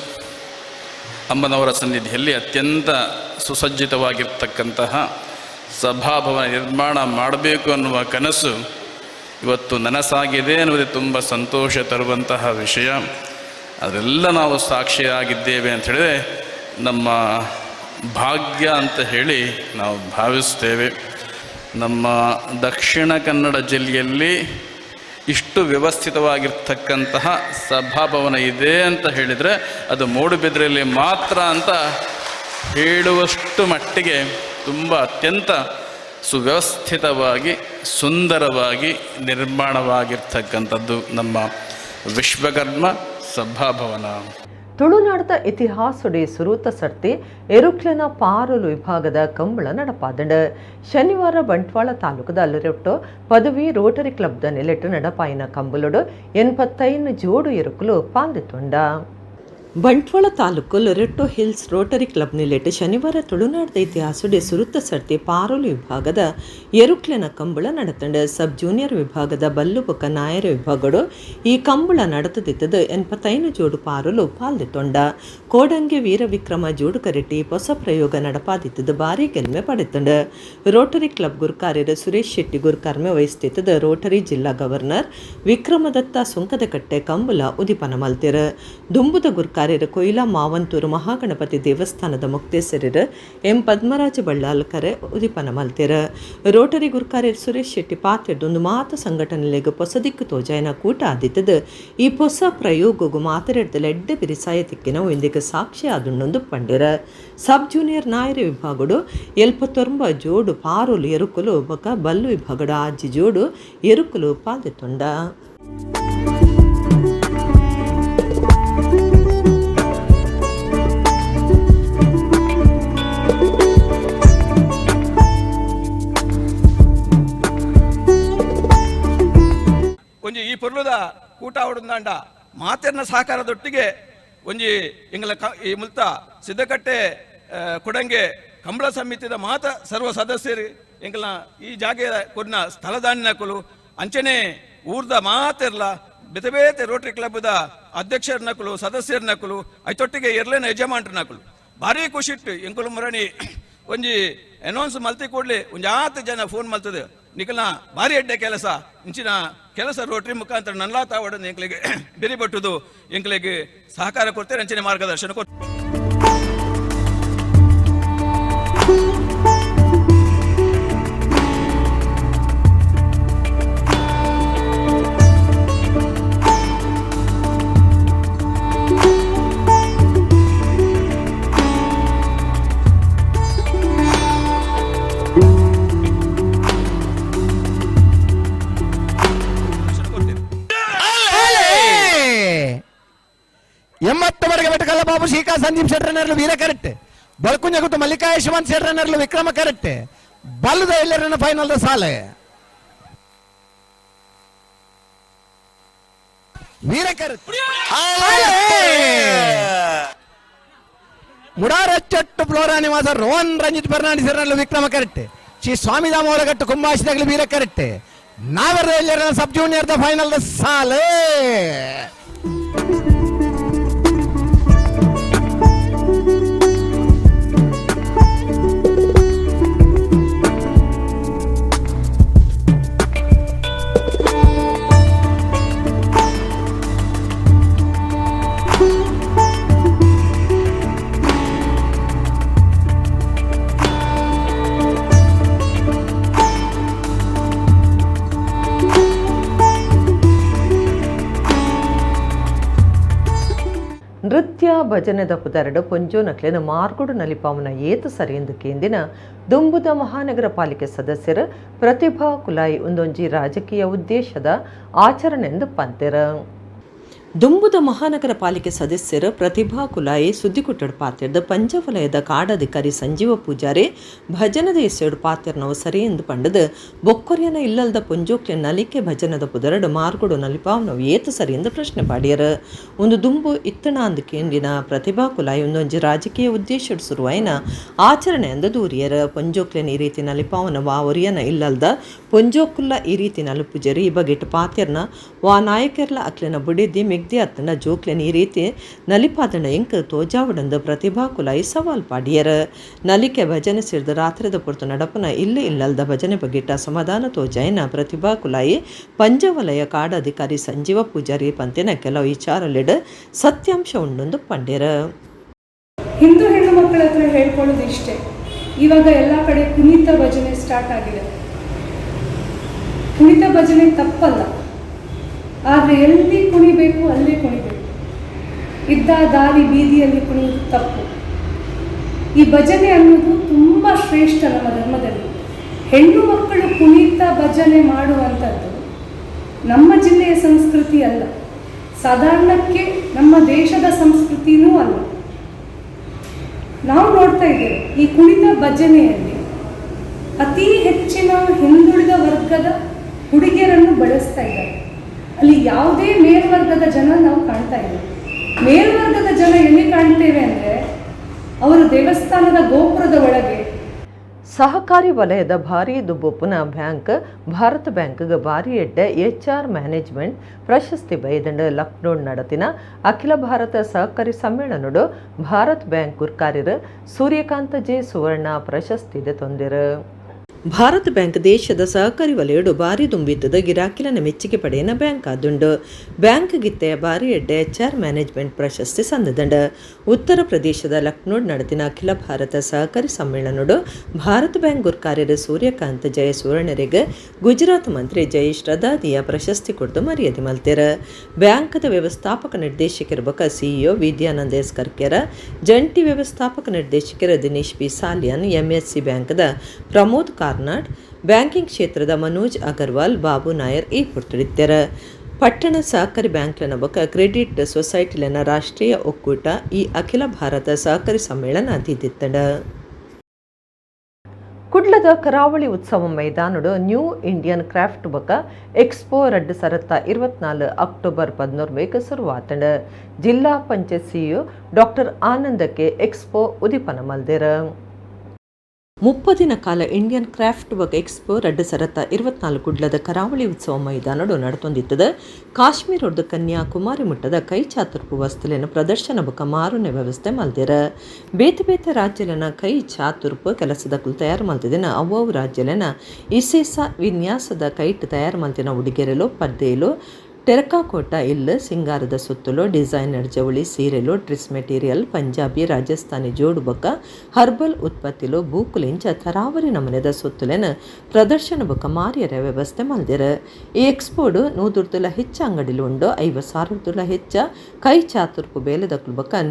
ಅಮ್ಮನವರ ಸನ್ನಿಧಿಯಲ್ಲಿ ಅತ್ಯಂತ ಸುಸಜ್ಜಿತವಾಗಿರ್ತಕ್ಕಂತಹ ಸಭಾಭವನ ನಿರ್ಮಾಣ ಮಾಡಬೇಕು ಅನ್ನುವ ಕನಸು ಇವತ್ತು ನನಸಾಗಿದೆ ಅನ್ನುವುದೇ ತುಂಬ ಸಂತೋಷ ತರುವಂತಹ ವಿಷಯ. ಅದರೆಲ್ಲ ನಾವು ಸಾಕ್ಷಿಯಾಗಿದ್ದೇವೆ ಅಂತ ಹೇಳಿದರೆ ನಮ್ಮ ಭಾಗ್ಯ ಅಂತ ಹೇಳಿ ನಾವು ಭಾವಿಸ್ತೇವೆ. ನಮ್ಮ ದಕ್ಷಿಣ ಕನ್ನಡ ಜಿಲ್ಲೆಯಲ್ಲಿ ಇಷ್ಟು ವ್ಯವಸ್ಥಿತವಾಗಿರ್ತಕ್ಕಂತಹ ಸಭಾಭವನ ಇದೆ ಅಂತ ಹೇಳಿದರೆ ಅದು ಮೂಡುಬಿದಿರೆಯಲ್ಲಿ ಮಾತ್ರ ಅಂತ ಹೇಳುವಷ್ಟು ಮಟ್ಟಿಗೆ ತುಂಬ ಅತ್ಯಂತ ಸುವ್ಯವಸ್ಥಿತವಾಗಿ ಸುಂದರವಾಗಿ ನಿರ್ಮಾಣವಾಗಿರ್ತಕ್ಕಂಥದ್ದು ನಮ್ಮ ವಿಶ್ವಕರ್ಮ ಸಭಾಭವನ. ತುಳುನಾಡದ ಇತಿಹಾಸೊಡೆ ಸುರೂತ ಸರ್ತಿ ಎರುಕ್ಲೆನ ಪಾರುಲು ವಿಭಾಗದ ಕಂಬಳ ನಡಪಾದಂಡ. ಶನಿವಾರ ಬಂಟ್ವಾಳ ತಾಲೂಕದ ಅಲ್ಲರೊಟ್ಟು ಪದವಿ ರೋಟರಿ ಕ್ಲಬ್ದ ನೆಲೆಟ್ಟು ನಡಪಾಯಿನ ಕಂಬಲೊಡು 85 ಜೋಡು ಎರುಕುಲು ಪಾಲ್ದಿತ್ತುಂಡ. Bantwal Taluk Loreto hills Rotary club ನಿಲೆಟ್ ಶನಿವಾರ ತುಳುನಾಡದ ಇತಿಹಾಸಡೆ ಸುರುತ್ತ ಸರ್ತಿ ಪಾರೋಲು ವಿಭಾಗದ ಎರುಕ್ಲೆನ ಕಂಬಳ ನಡತಂಡ. ಸಬ್ ಜೂನಿಯರ್ ವಿಭಾಗದ ಬಲ್ಲು ಬೊಕ್ಕ ನಾಯರ ವಿಭಾಗಡು ಈ ಕಂಬಳ ನಡತದಿತ್ತದು 85 ಜೋಡು ಪಾರುಲು ಪಾಲ್ದಿತ್ತೊಂಡ. ಕೋಡಂಗೆ ವೀರವಿಕ್ರಮ ಜೋಡುಕರೆಟ್ಟಿ ಹೊಸ ಪ್ರಯೋಗ ನಡಪಾದಿತ್ತದು ಭಾರಿ ಗೆಲ್ಮೆ ಪಡೆತಂಡ. ರೋಟರಿ ಕ್ಲಬ್ ಗುರುಕಾರ್ಯರು ಸುರೇಶ್ ಶೆಟ್ಟಿ ಗುರುಕರ್ಮೆ ವಹಿಸ್ತಿತ್ತದು ರೋಟರಿ ಜಿಲ್ಲಾ ಗವರ್ನರ್ ವಿಕ್ರಮದತ್ತ ಸುಂಕದಕಟ್ಟೆ ಕಂಬಳ ಉದಿಪನ ಮಲ್ತಿರು. ದುಂಬುದ ಗುರುಕಾರ್ಯರು ಕೊಯ್ಲಾ ಮಾವಂತೂರು ಮಹಾಗಣಪತಿ ದೇವಸ್ಥಾನದ ಮುಕ್ತೇಸರರು ಎಂ ಪದ್ಮರಾಜ ಬಳ್ಳಾಲ್ ಕರೆ ಉದಿಪನ ಮಲ್ತಿರು. ರೋಟರಿ ಗುರುಕಾರ್ಯರು ಸುರೇಶ್ ಶೆಟ್ಟಿ ಪಾತೆರ್ದೊಂದು ಮಾತ ಸಂಘಟನೆಲೆಗ್ ಪೊಸದಿಕ್ಕು ತೋಜಾಯನ ಕೂಟ ಆದಿತ್ತದು ಈ ಪೊಸ ಪ್ರಯೋಗಗು ಮಾತೆರೆಡ್ದಲ ಎಡ್ಡೆ ಬಿರಿಸಾಯ ತಿಕ್ಕಿನ ಇಂದಿಗೆ ಸಾಕ್ಷಿ ಆದುಂಡೊಂದು ಪಂಡಿರ. ಸಬ್ ಜೂನಿಯರ್ ನಾಯರ ವಿಭಾಗಡು 89 ಜೋಡು ಪಾರುಲು ಎರುಕುಲು ಬೊಕ ಬಲ್ಲು ವಿಭಾಗಡು 6 ಜೋಡು ಎರುಕುಲು ಪಾಲ್ದೆತ್ತೊಂಡ. ಒಂಜಿ ಈ ಪೊರ್ಲುದ ಕೂಟ ಅವಡುಂದಾಂಡ ಮಾತೆರ್ನ ಸಹಕಾರದೊಟ್ಟಿಗೆ ಒಂಜಿ ಎಂಗಲ ಈ ಮುಲ್ತ ಸಿದ್ದಕಟ್ಟೆ ಕೊಡಂಗೆ ಕಂಬಳ ಸಮಿತಿದ ಮಾತ ಸರ್ವ ಸದಸ್ಯರು ಎಂಗಲ ಈ ಜಾಗೆಯ ಕೊರ್ನ ಸ್ಥಳದಾನಿನಕುಲು ಅಂಚನೆ ಊರ್ದ ಮಾತೆರ್ಲ ಬೇತೆ ಬೇತೆ ರೋಟರಿ ಕ್ಲಬ್ದ ಅಧ್ಯಕ್ಷರನಕುಲು ಸದಸ್ಯರನಕುಲು ಐತೊಟ್ಟಿಗೆ ಎರ್ಲೇನ ಯಜಮಾನ್ರನಕುಲು ಭಾರಿ ಖುಷಿಟ್ಟು ಎಂಕುಲು ಮುರಣಿ ಒಂಜಿ ಅನೌನ್ಸ್ ಮಲ್ತಿ ಕೂಡಲೇ ಒಂಜಿ ಆತು ಜನ ಫೋನ್ ಮಲ್ತದೆ ನಿಕಲ್ನ ಭಾರಿ ಎಡ್ಡೆ ಕೆಲಸ ಇಂಚಿನ ಕೆಲಸ ರೋಟರಿ ಮುಖಾಂತರ ನನ್ಲಾ ತಾವಡನ್ನು ಎಂಕ್ಲಿಗೆ ಬೆರಿ ಬಟ್ಟುದು ಎಂಕ್ಲಿಗೆ ಸಹಕಾರ ಕೊಡ್ತಾರೆ ಅಂಚಿನ ಮಾರ್ಗದರ್ಶನ ಕೊಡ್ತಾರೆ. 80ವರೆಗೆ ಬೆಟ್ಟಕಲ್ಲಬಾಬು ಶ್ರೀಕಾ ಸಂದೀಪ್ ಶೆಟ್ಟರನರ್ಲು ವೀರ ಕರೆಕ್ಟ್, ಬಳ್ಕುಂಜಗುತ್ತು ಮಲ್ಲಿಕಾ ಯಶವಂತ್ ಶೆಟ್ಟರನರ್ಲು ವಿಕ್ರಮ ಕರೆಕ್ಟ್, ಬಲ್ಲದ ಎಲ್ಲರನ್ನ ಫೈನಲ್ the ಸಾಲೆ ವೀರ ಕರೆಕ್ಟ್. ಮುಡಾರಚ್ಚಟ್ಟು ಫ್ಲೋರಾ ನಿವಾಸ ರೋಹನ್ ರಂಜಿತ್ ಫರ್ನಾಂಡಿಸ್ ವಿಕ್ರಮ ಕರೆಕ್ಟ್, ಶ್ರೀ ಸ್ವಾಮಿ ದಾಮೋರಗಟ್ಟು ಕುಂಬಾಶಿದಾಗಲಿ ವೀರ ಕರೆಕ್ಟ್, ನಾವರ ಎಲ್ಲರನ್ನ sub junior the final the ಸಾಲೆ. ನೃತ್ಯ ಭಜನೆದ ಪುದರಡು ಪೊಂಜೋನಕ್ಲೆನ ಮಾರ್ಗೋಡು ನಲಿಪಾವನ ಏತು ಸರಿಯೆಂದು ಕೇಂದಿನ ದುಂಬುದ ಮಹಾನಗರ ಪಾಲಿಕೆ ಸದಸ್ಯರು ಪ್ರತಿಭಾ ಕುಲಾಯಿ ಒಂದೊಂಜಿ ರಾಜಕೀಯ ಉದ್ದೇಶದ ಆಚರಣೆಂದು ಪಂತೆರ. ದುಂಬುದ ಮಹಾನಗರ ಪಾಲಿಕೆ ಸದಸ್ಯರು ಪ್ರತಿಭಾ ಕುಲಾಯಿ ಸುದ್ದಿಕುಟ್ಟಡು ಪಾತೆರ್ದು ಪಂಚವಲಯದ ಕಾಡಾಧಿಕಾರಿ ಸಂಜೀವ ಪೂಜಾರಿ ಭಜನದ ಎಸೆಡು ಪಾತೆರ್ನವು ಸರಿ ಎಂದು ಪಂಡದು ಬೊಕ್ಕೊರಿಯನ ಇಲ್ಲಲ್ದ ಪೊಂಜೋಕ್ಲೆ ನಲಿಕೆ ಭಜನದ ಪುದರಡು ಮಾರ್ಗೋಡು ನಲಿಪಾವನವು ಏತು ಸರಿ ಎಂದು ಪ್ರಶ್ನೆ ಪಾಡಿಯರು. ಒಂದು ದುಂಬು ಇತ್ತಣ ಅಂದು ಕೇಂದಿನ ಪ್ರತಿಭಾ ಕುಲಾಯಿ ಒಂದೊಂಜಿ ರಾಜಕೀಯ ಉದ್ದೇಶಡ್ ಸುರುವಾಯಿನ ಆಚರಣೆ ಎಂದು ದೂರಿಯರು. ಪೊಂಜೋಕ್ಲೆನ ಈ ರೀತಿ ನಲಿಪಾವನ ವಾ ಒರಿಯನ ಇಲ್ಲಲ್ದ ಪೊಂಜೋಕುಲ್ಲ ಈ ರೀತಿ ನಲುಪುಜರಿ ಈ ಬಗೆಟ್ ಪಾತೆರ್ನ ವಾ ನಾಯಕರ್ಲ ಅಕ್ಲೆನ ಬುಡಿದಿ ಮಿಗ್ದಿ ಅತ್ತನ ಜೋಕ್ಲೆನ್ ಈ ರೀತಿ ನಲಿಪಾದನ ಎಂಕ್ ತೋಜಾವಡಂದು ಪ್ರತಿಭಾ ಕುಲಾಯಿ ಸವಾಲ್ ಪಾಡಿಯರ್. ನಲಿಕೆ ಭಜನೆ ಸಿರ್ದು ರಾತ್ರಿದ ಪೊರ್ತು ನಡಪನ ಇಲ್ಲಿ ಇಲ್ಲಲ್ದ ಭಜನೆ ಬಗೆಟ ಸಮಾಧಾನ ತೋಜಾಯಿನ ಪ್ರತಿಭಾ ಕುಲಾಯಿ ಪಂಚವಲಯ ಕಾಡಾಧಿಕಾರಿ ಸಂಜೀವ ಪೂಜಾರಿ ಪಂತಿನ ಕೆಲವು ವಿಚಾರಲೆಡ್ ಸತ್ಯಾಂಶ ಉಂಡೊಂದು ಪಂಡ್ಯರ್. ಹಿಂದೂ ಹೆಣ್ಣು ಮಕ್ಕಳ ಹತ್ರ ಹೇಳ್ಕೊಳ್ಳೋದು ಇಷ್ಟೇ, ಇವಾಗ ಎಲ್ಲ ಕಡೆ ಕುಣಿತ ಭಜನೆ ಸ್ಟಾರ್ಟ್ ಆಗಿದೆ. ಕುಣಿತ ಭಜನೆ ತಪ್ಪಲ್ಲ, ಆದರೆ ಎಲ್ಲಿ ಕುಣಿಬೇಕು ಅಲ್ಲಿ ಕುಣಿಬೇಕು. ಇದ್ದ ದಾರಿ ಬೀದಿಯಲ್ಲಿ ಕುಣಿಯುವುದು ತಪ್ಪು. ಈ ಭಜನೆ ಅನ್ನೋದು ತುಂಬ ಶ್ರೇಷ್ಠ ನಮ್ಮ ಧರ್ಮದಲ್ಲಿ. ಹೆಣ್ಣು ಮಕ್ಕಳು ಕುಣಿತ ಭಜನೆ ಮಾಡುವಂಥದ್ದು ನಮ್ಮ ಜಿಲ್ಲೆಯ ಸಂಸ್ಕೃತಿ ಅಲ್ಲ, ಸಾಧಾರಣಕ್ಕೆ ನಮ್ಮ ದೇಶದ ಸಂಸ್ಕೃತಿನೂ ಅಲ್ಲ. ನಾವು ನೋಡ್ತಾ ಇದ್ದೇವೆ, ಈ ಕುಣಿತ ಭಜನೆಯಲ್ಲಿ ಅತಿ ಹೆಚ್ಚಿನ ಹಿಂದುಳಿದ ವರ್ಗದ ಹುಡುಗಿಯರನ್ನು ಬಳಸ್ತಾ ಇದ್ದಾರೆ. ಅಲ್ಲಿ ಯಾವುದೇ ಮೇಲ್ವರ್ಗದ ಜನ ನಾವು ಕಾಣ್ತಾ ಇಲ್ಲ. ಮೇಲ್ವರ್ಗದ ಜನ ಎಲ್ಲಿ ಕಾಣ್ತೇವೆ ಅಂದರೆ ಅವರು ದೇವಸ್ಥಾನದ ಗೋಪುರದ ಒಳಗೆ. ಸಹಕಾರಿ ವಲಯದ ಭಾರೀ ದುಬ್ಬೊಪ್ಪುನ ಬ್ಯಾಂಕ್ ಭಾರತ ಬ್ಯಾಂಕ್ಗೆ ಭಾರಿ ಎಡ್ಡೆ ಎಚ್ಆರ್ ಮ್ಯಾನೇಜ್ಮೆಂಟ್ ಪ್ರಶಸ್ತಿ ಬೈದಂಡ. ಲಕ್ನೋ ನಡತಿನ ಅಖಿಲ ಭಾರತ ಸಹಕಾರಿ ಸಮ್ಮೇಳನಡು ಭಾರತ್ ಬ್ಯಾಂಕ್ ಗುರ್ಕಾರ್ಯರು ಸೂರ್ಯಕಾಂತ ಜೆ ಸುವರ್ಣ ಪ್ರಶಸ್ತಿ ತೊಂದಿರು. ಭಾರತ್ ಬ್ಯಾಂಕ್ ದೇಶದ ಸಹಕಾರಿ ವಲಯಡು ಭಾರಿ ದುಂಬಿತ್ತದ ಗಿರಾಕಿಲನ ಮೆಚ್ಚುಗೆ ಪಡೆಯನ ಬ್ಯಾಂಕ್ ಆದುಂಡು. ಬ್ಯಾಂಕ್ ಗಿತ್ತೆ ಭಾರಿ ಎಡ್ಡೆ ಎಚ್ಆರ್ ಮ್ಯಾನೇಜ್ಮೆಂಟ್ ಪ್ರಶಸ್ತಿ ಸಂದದಂಡ. ಉತ್ತರ ಪ್ರದೇಶದ ಲಕ್ನೋಡ್ ನಡೆದಿನ ಅಖಿಲ ಭಾರತ ಸಹಕಾರಿ ಸಮ್ಮೇಳನಡು ಭಾರತ್ ಬ್ಯಾಂಕ್ ಗುರ್ಕಾರ್ಯರು ಸೂರ್ಯಕಾಂತ್ ಜಯ ಸುವರ್ಣರಿಗೆ ಗುಜರಾತ್ ಮಂತ್ರಿ ಜಯೇಶ್ ರದಾದಿಯ ಪ್ರಶಸ್ತಿ ಕೊಡ್ದು ಮರ್ಯಾದೆ ಮಲ್ತೆರ. ಬ್ಯಾಂಕ್ದ ವ್ಯವಸ್ಥಾಪಕ ನಿರ್ದೇಶಕರ ಬಕ ಸಿಇಒ ವಿದ್ಯಾನಂದ ಎಸ್ ಕರ್ಕೆರ, ಜಂಟಿ ವ್ಯವಸ್ಥಾಪಕ ನಿರ್ದೇಶಕರ ದಿನೇಶ್ ಪಿ ಸಾಲಿಯನ್, ಎಂಎಸ್ಸಿ ಬ್ಯಾಂಕ್ದ ಪ್ರಮೋದ್ ಕಾರ್ನಾಡ್, ಬ್ಯಾಂಕಿಂಗ್ ಕ್ಷೇತ್ರದ ಮನೋಜ್ ಅಗರ್ವಾಲ್, ಬಾಬು ನಾಯರ್ ಈ ಪುರ್ತುಡಿತ್ತರ. ಪಟ್ಟಣ ಸಹಕಾರಿ ಬ್ಯಾಂಕ್ಲನ ಬೊಕ ಕ್ರೆಡಿಟ್ ಸೊಸೈಟಿಲನ ರಾಷ್ಟ್ರೀಯ ಒಕ್ಕೂಟ ಈ ಅಖಿಲ ಭಾರತ ಸಹಕಾರಿ ಸಮ್ಮೇಳನ ದೀದಿತ್ತಂಡ. ಕುಡ್ಲದ ಕರಾವಳಿ ಉತ್ಸವ ಮೈದಾನಡು ನ್ಯೂ ಇಂಡಿಯನ್ ಕ್ರಾಫ್ಟ್ ಬೊಕ ಎಕ್ಸ್ಪೋ 2024 ಅಕ್ಟೋಬರ್ 11 ಮೇಕ್ ಶುರುವಾತಂಡ. ಜಿಲ್ಲಾ ಪಂಚಾಯತ್ ಸಿಇಒ ಡಾಕ್ಟರ್ ಆನಂದಕ್ಕೆ ಎಕ್ಸ್ಪೋ ಉದಿಪನ ಮಲ್ದೆರ್. 30 ದಿನ ಕಾಲ ಇಂಡಿಯನ್ ಕ್ರಾಫ್ಟ್ ಬೊಕ ಎಕ್ಸ್ಪೋ 2024 ಕುಡ್ಲದ ಕರಾವಳಿ ಉತ್ಸವ ಮೈದಾನಡು ನಡತೊಂದಿತ್ತದ. ಕಾಶ್ಮೀರೊಡ್ದು ಕನ್ಯಾಕುಮಾರಿ ಮುಟ್ಟದ ಕೈ ಚಾತುರ್ಪು ವಸ್ತುಲೆನ ಪ್ರದರ್ಶನ ಬೊಕ ಮಾರುನೆ ವ್ಯವಸ್ಥೆ ಮಲ್ದೆರ್. ಬೇತೆ ಬೇತೆ ರಾಜ್ಯಲೆನ ಕೈ ಚಾತುರ್ಪು ಕೆಲಸದಕುಲು ತಯಾರು ಮಲ್ತಿದಿನ ಅವ್ವವು ರಾಜ್ಯಲೆನ ಇಸೇಸ ವಿನ್ಯಾಸದ ಕೈಟ್ ತಯಾರು ಮಲ್ತಿನ ಉಡುಗೆರೆಲು, ಪದ್ದೆಲು, ಟೆರಕಾಕೋಟ ಇಲ್ಲು, ಸಿಂಗಾರದ ಸುತ್ತಲು, ಡಿಸೈನರ್ ಜವಳಿ ಸೀರೆಲು, ಡ್ರೆಸ್ ಮೆಟೀರಿಯಲ್, ಪಂಜಾಬಿ, ರಾಜಸ್ಥಾನಿ ಜೋಡು ಬೊಕ್ಕ ಹರ್ಬಲ್ ಉತ್ಪತ್ತಿಲು, ಬೂಕುಲಿಂಚ ತರಾವರಿ ನಮೂನೆದ ಸೊತ್ತುಲೆನ ಪ್ರದರ್ಶನ ಬೊಕ್ಕ ಮಾರ್ಯರ ವ್ಯವಸ್ಥೆ ಮಲ್ದೆರ್. ಈ ಎಕ್ಸ್ಪೋಡು 100ರ್ದುಲ ಹೆಚ್ಚ ಅಂಗಡಿಲು ಉಂಡು. 50,000ರ್ದುಲ ಹೆಚ್ಚ ಕೈ ಚಾತುರ್ಪು ಬೇಲೆದಕ್ಲು ಬೊಕ್ಕ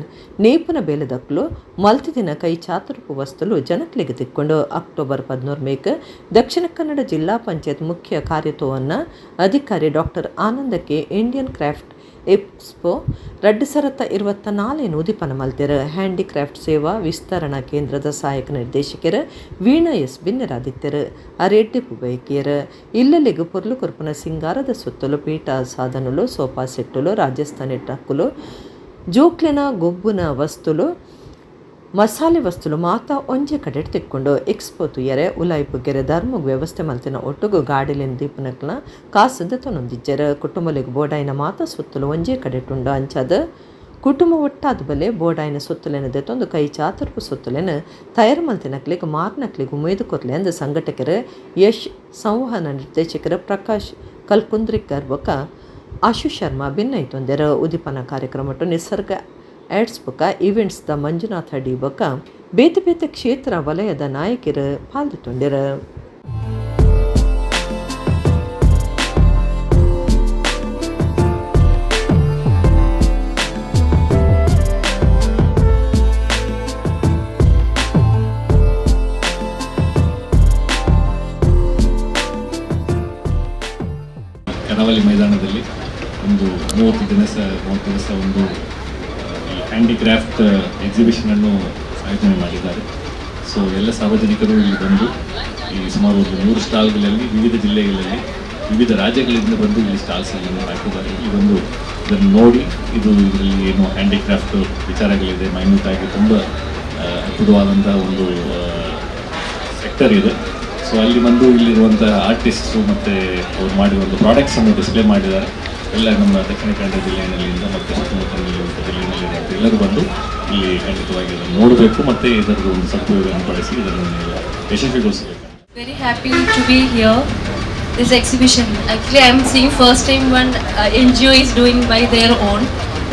ನೇಪುನ ಬೇಲೆದಕ್ಲು ಮಲ್ತಿದಿನ ಕೈ ಚಾತುರ್ಪು ವಸ್ತುಲು ಜನಕ್ಲೆಗ್ ತಿಕ್ಕೊಂಡು. ಅಕ್ಟೋಬರ್ 11 ಮೇಕ್ ದಕ್ಷಿಣ ಕನ್ನಡ ಜಿಲ್ಲಾ ಪಂಚಾಯತ್ ಮುಖ್ಯ ಕಾರ್ಯತೋವನ್ನ ಅಧಿಕಾರಿ ಡಾಕ್ಟರ್ ಆನಂದಕ್ಕೆ ಇಂಡಿಯನ್ ಕ್ರಾಫ್ಟ್ ಎಕ್ಸ್ಪೋ 2024 ಉದಿಪನ ಮಲ್ತೆರ್. ಹ್ಯಾಂಡಿಕ್ರಾಫ್ಟ್ ಸೇವಾ ವಿಸ್ತರಣಾ ಕೇಂದ್ರದ ಸಹಾಯಕ ನಿರ್ದೇಶಕರು ವೀಣಾ ಎಸ್ ಬಿನ್ನೆರಾದಿತ್ತೆರ್. ಅರೆಡ್ಡಿ ಬಯಕಿಯರ್. ಇಲ್ಲಲ್ಲಿಗೆ ಪೊರ್ಲು ಕೊರ್ಪುನ ಸಿಂಗಾರದ ಸುತ್ತಲು, ಪೀಠ ಸಾಧನಲು, ಸೋಫಾ ಸೆಟ್ಟುಲು, ರಾಜಸ್ಥಾನಿ ಟಕ್ಕುಲು, ಜೋಕ್ಲೆನ ಗೊಬ್ಬುನ ವಸ್ತುಲು, ಮಸಾಲೆ ವಸ್ತುಲು ಮಾತಾ ಒಂಜೆ ಕಡೆ ತಿಕ್ಕೊಂಡು. ಎಕ್ಸ್ಪೋ ತುಯರೆ ಉಲಾಯಿಪು ಗೆರೆ ಧರ್ಮಗ್ ವ್ಯವಸ್ಥೆ ಮಲ್ತಿನ ಒಟ್ಟುಗು ಗಾಡಿಲಿನ ದೀಪನಕ್ಲ ಕಾಸದ ತೊನೊಂದಿಜ್ಜೆರ್. ಕುಟುಂಬಲಿಗೆ ಬೋಡಾಯಿನ ಮಾತಾ ಸುತ್ತಲು ಒಂಜೇ ಕಡೆಟುಂಡು. ಅಂಚಾದ ಕುಟುಂಬ ಒಟ್ಟಾದ ಬಲೆ ಬೋಡಾಯಿನ ಸೊತ್ತುಲೆನ ದೆತ್ತೊಂದು ಕೈ ಚಾತುರ್ಪು ಸೊತ್ತುಲೆನ ತಯಾರು ಮಲ್ತಿನಕ್ಲಿಗ್ ಮಾರ್ನಕ್ಲಿಗ್ ಉಮೇದು ಕೊರ್ಲೆ ಅಂದ್ ಸಂಘಟಕರು ಯಶ್ ಸಂವಹನ ನಿರ್ದೇಶಕರು ಪ್ರಕಾಶ್ ಕಲ್ಕುಂದ್ರಿಕರ್ ಬೊಕ ಆಶು ಶರ್ಮಾ ಭಿನ್ನೈತೊಂದೆರ್. ಉದಿಪನ ಕಾರ್ಯಕ್ರಮಟ್ಟು ನಿಸರ್ಗ ಆಡ್ಸ್ ಬೊಕ ಈವೆಂಟ್ಸ್ the Manjunatha D ಬೊಕ ಬೇತೆ ಬೇತೆ ಕ್ಷೇತ್ರ ವಲಯದ ನಾಯಕರು ಪಾಲ್ದೆತೊಂಡೆರ್. ಕರಾವಳಿ ಮೈದಾನದಲ್ಲಿ ಒಂದು 30 ದಿವಸ ಒಂದು ಈ ಹ್ಯಾಂಡಿಕ್ರಾಫ್ಟ್ ಎಕ್ಸಿಬಿಷನನ್ನು ಆಯೋಜನೆ ಮಾಡಿದ್ದಾರೆ. ಸೊ ಎಲ್ಲ ಸಾರ್ವಜನಿಕರು ಇಲ್ಲಿ ಬಂದು, ಈ ಸುಮಾರು ಒಂದು 100 ಸ್ಟಾಲ್ಗಳಲ್ಲಿ ವಿವಿಧ ಜಿಲ್ಲೆಗಳಲ್ಲಿ, ವಿವಿಧ ರಾಜ್ಯಗಳಿಂದ ಬಂದು ಇಲ್ಲಿ ಸ್ಟಾಲ್ಸ್ಗಳನ್ನು ಹಾಕಿದ್ದಾರೆ. ಇಲ್ಲಿ ಬಂದು ಇದನ್ನು ನೋಡಿ, ಇದರಲ್ಲಿ ಏನು ಹ್ಯಾಂಡಿಕ್ರಾಫ್ಟ್ ವಿಚಾರಗಳಿದೆ, ಮೈನ್ಯೂಟ್ ಆಗಿ ತುಂಬ ಅದ್ಭುತವಾದಂಥ ಒಂದು ಸೆಕ್ಟರ್ ಇದೆ. ಸೊ ಅಲ್ಲಿ ಬಂದು ಇಲ್ಲಿರುವಂಥ ಆರ್ಟಿಸ್ಟು ಮತ್ತು ಅವ್ರು ಮಾಡಿರುವಂಥ ಪ್ರಾಡಕ್ಟ್ಸನ್ನು ಡಿಸ್ಪ್ಲೇ ಮಾಡಿದ್ದಾರೆ. ಎಲ್ಲ ನಮ್ಮ ದಕ್ಷಿಣ ಕನ್ನಡ ಜಿಲ್ಲೆಯಲ್ಲಿಂದ ಮತ್ತು ಸುತ್ತಮುತ್ತಲಿರುವಂಥ ಜಿಲ್ಲೆಯಲ್ಲಿರುವಂಥ ಎಲ್ಲರೂ ಬಂದು ಇಲ್ಲಿ ಖಂಡಿತವಾಗಿ ಇದನ್ನು ನೋಡಬೇಕು ಮತ್ತು ಇದರದ್ದು ಒಂದು ಸದುಪಯೋಗವನ್ನು ಪಡಿಸಿ ಇದನ್ನು ಯಶಸ್ವಿಗೊಳಿಸಬೇಕು. Very happy to be here. This exhibition. Actually, I am seeing first time one NGO is doing by their own.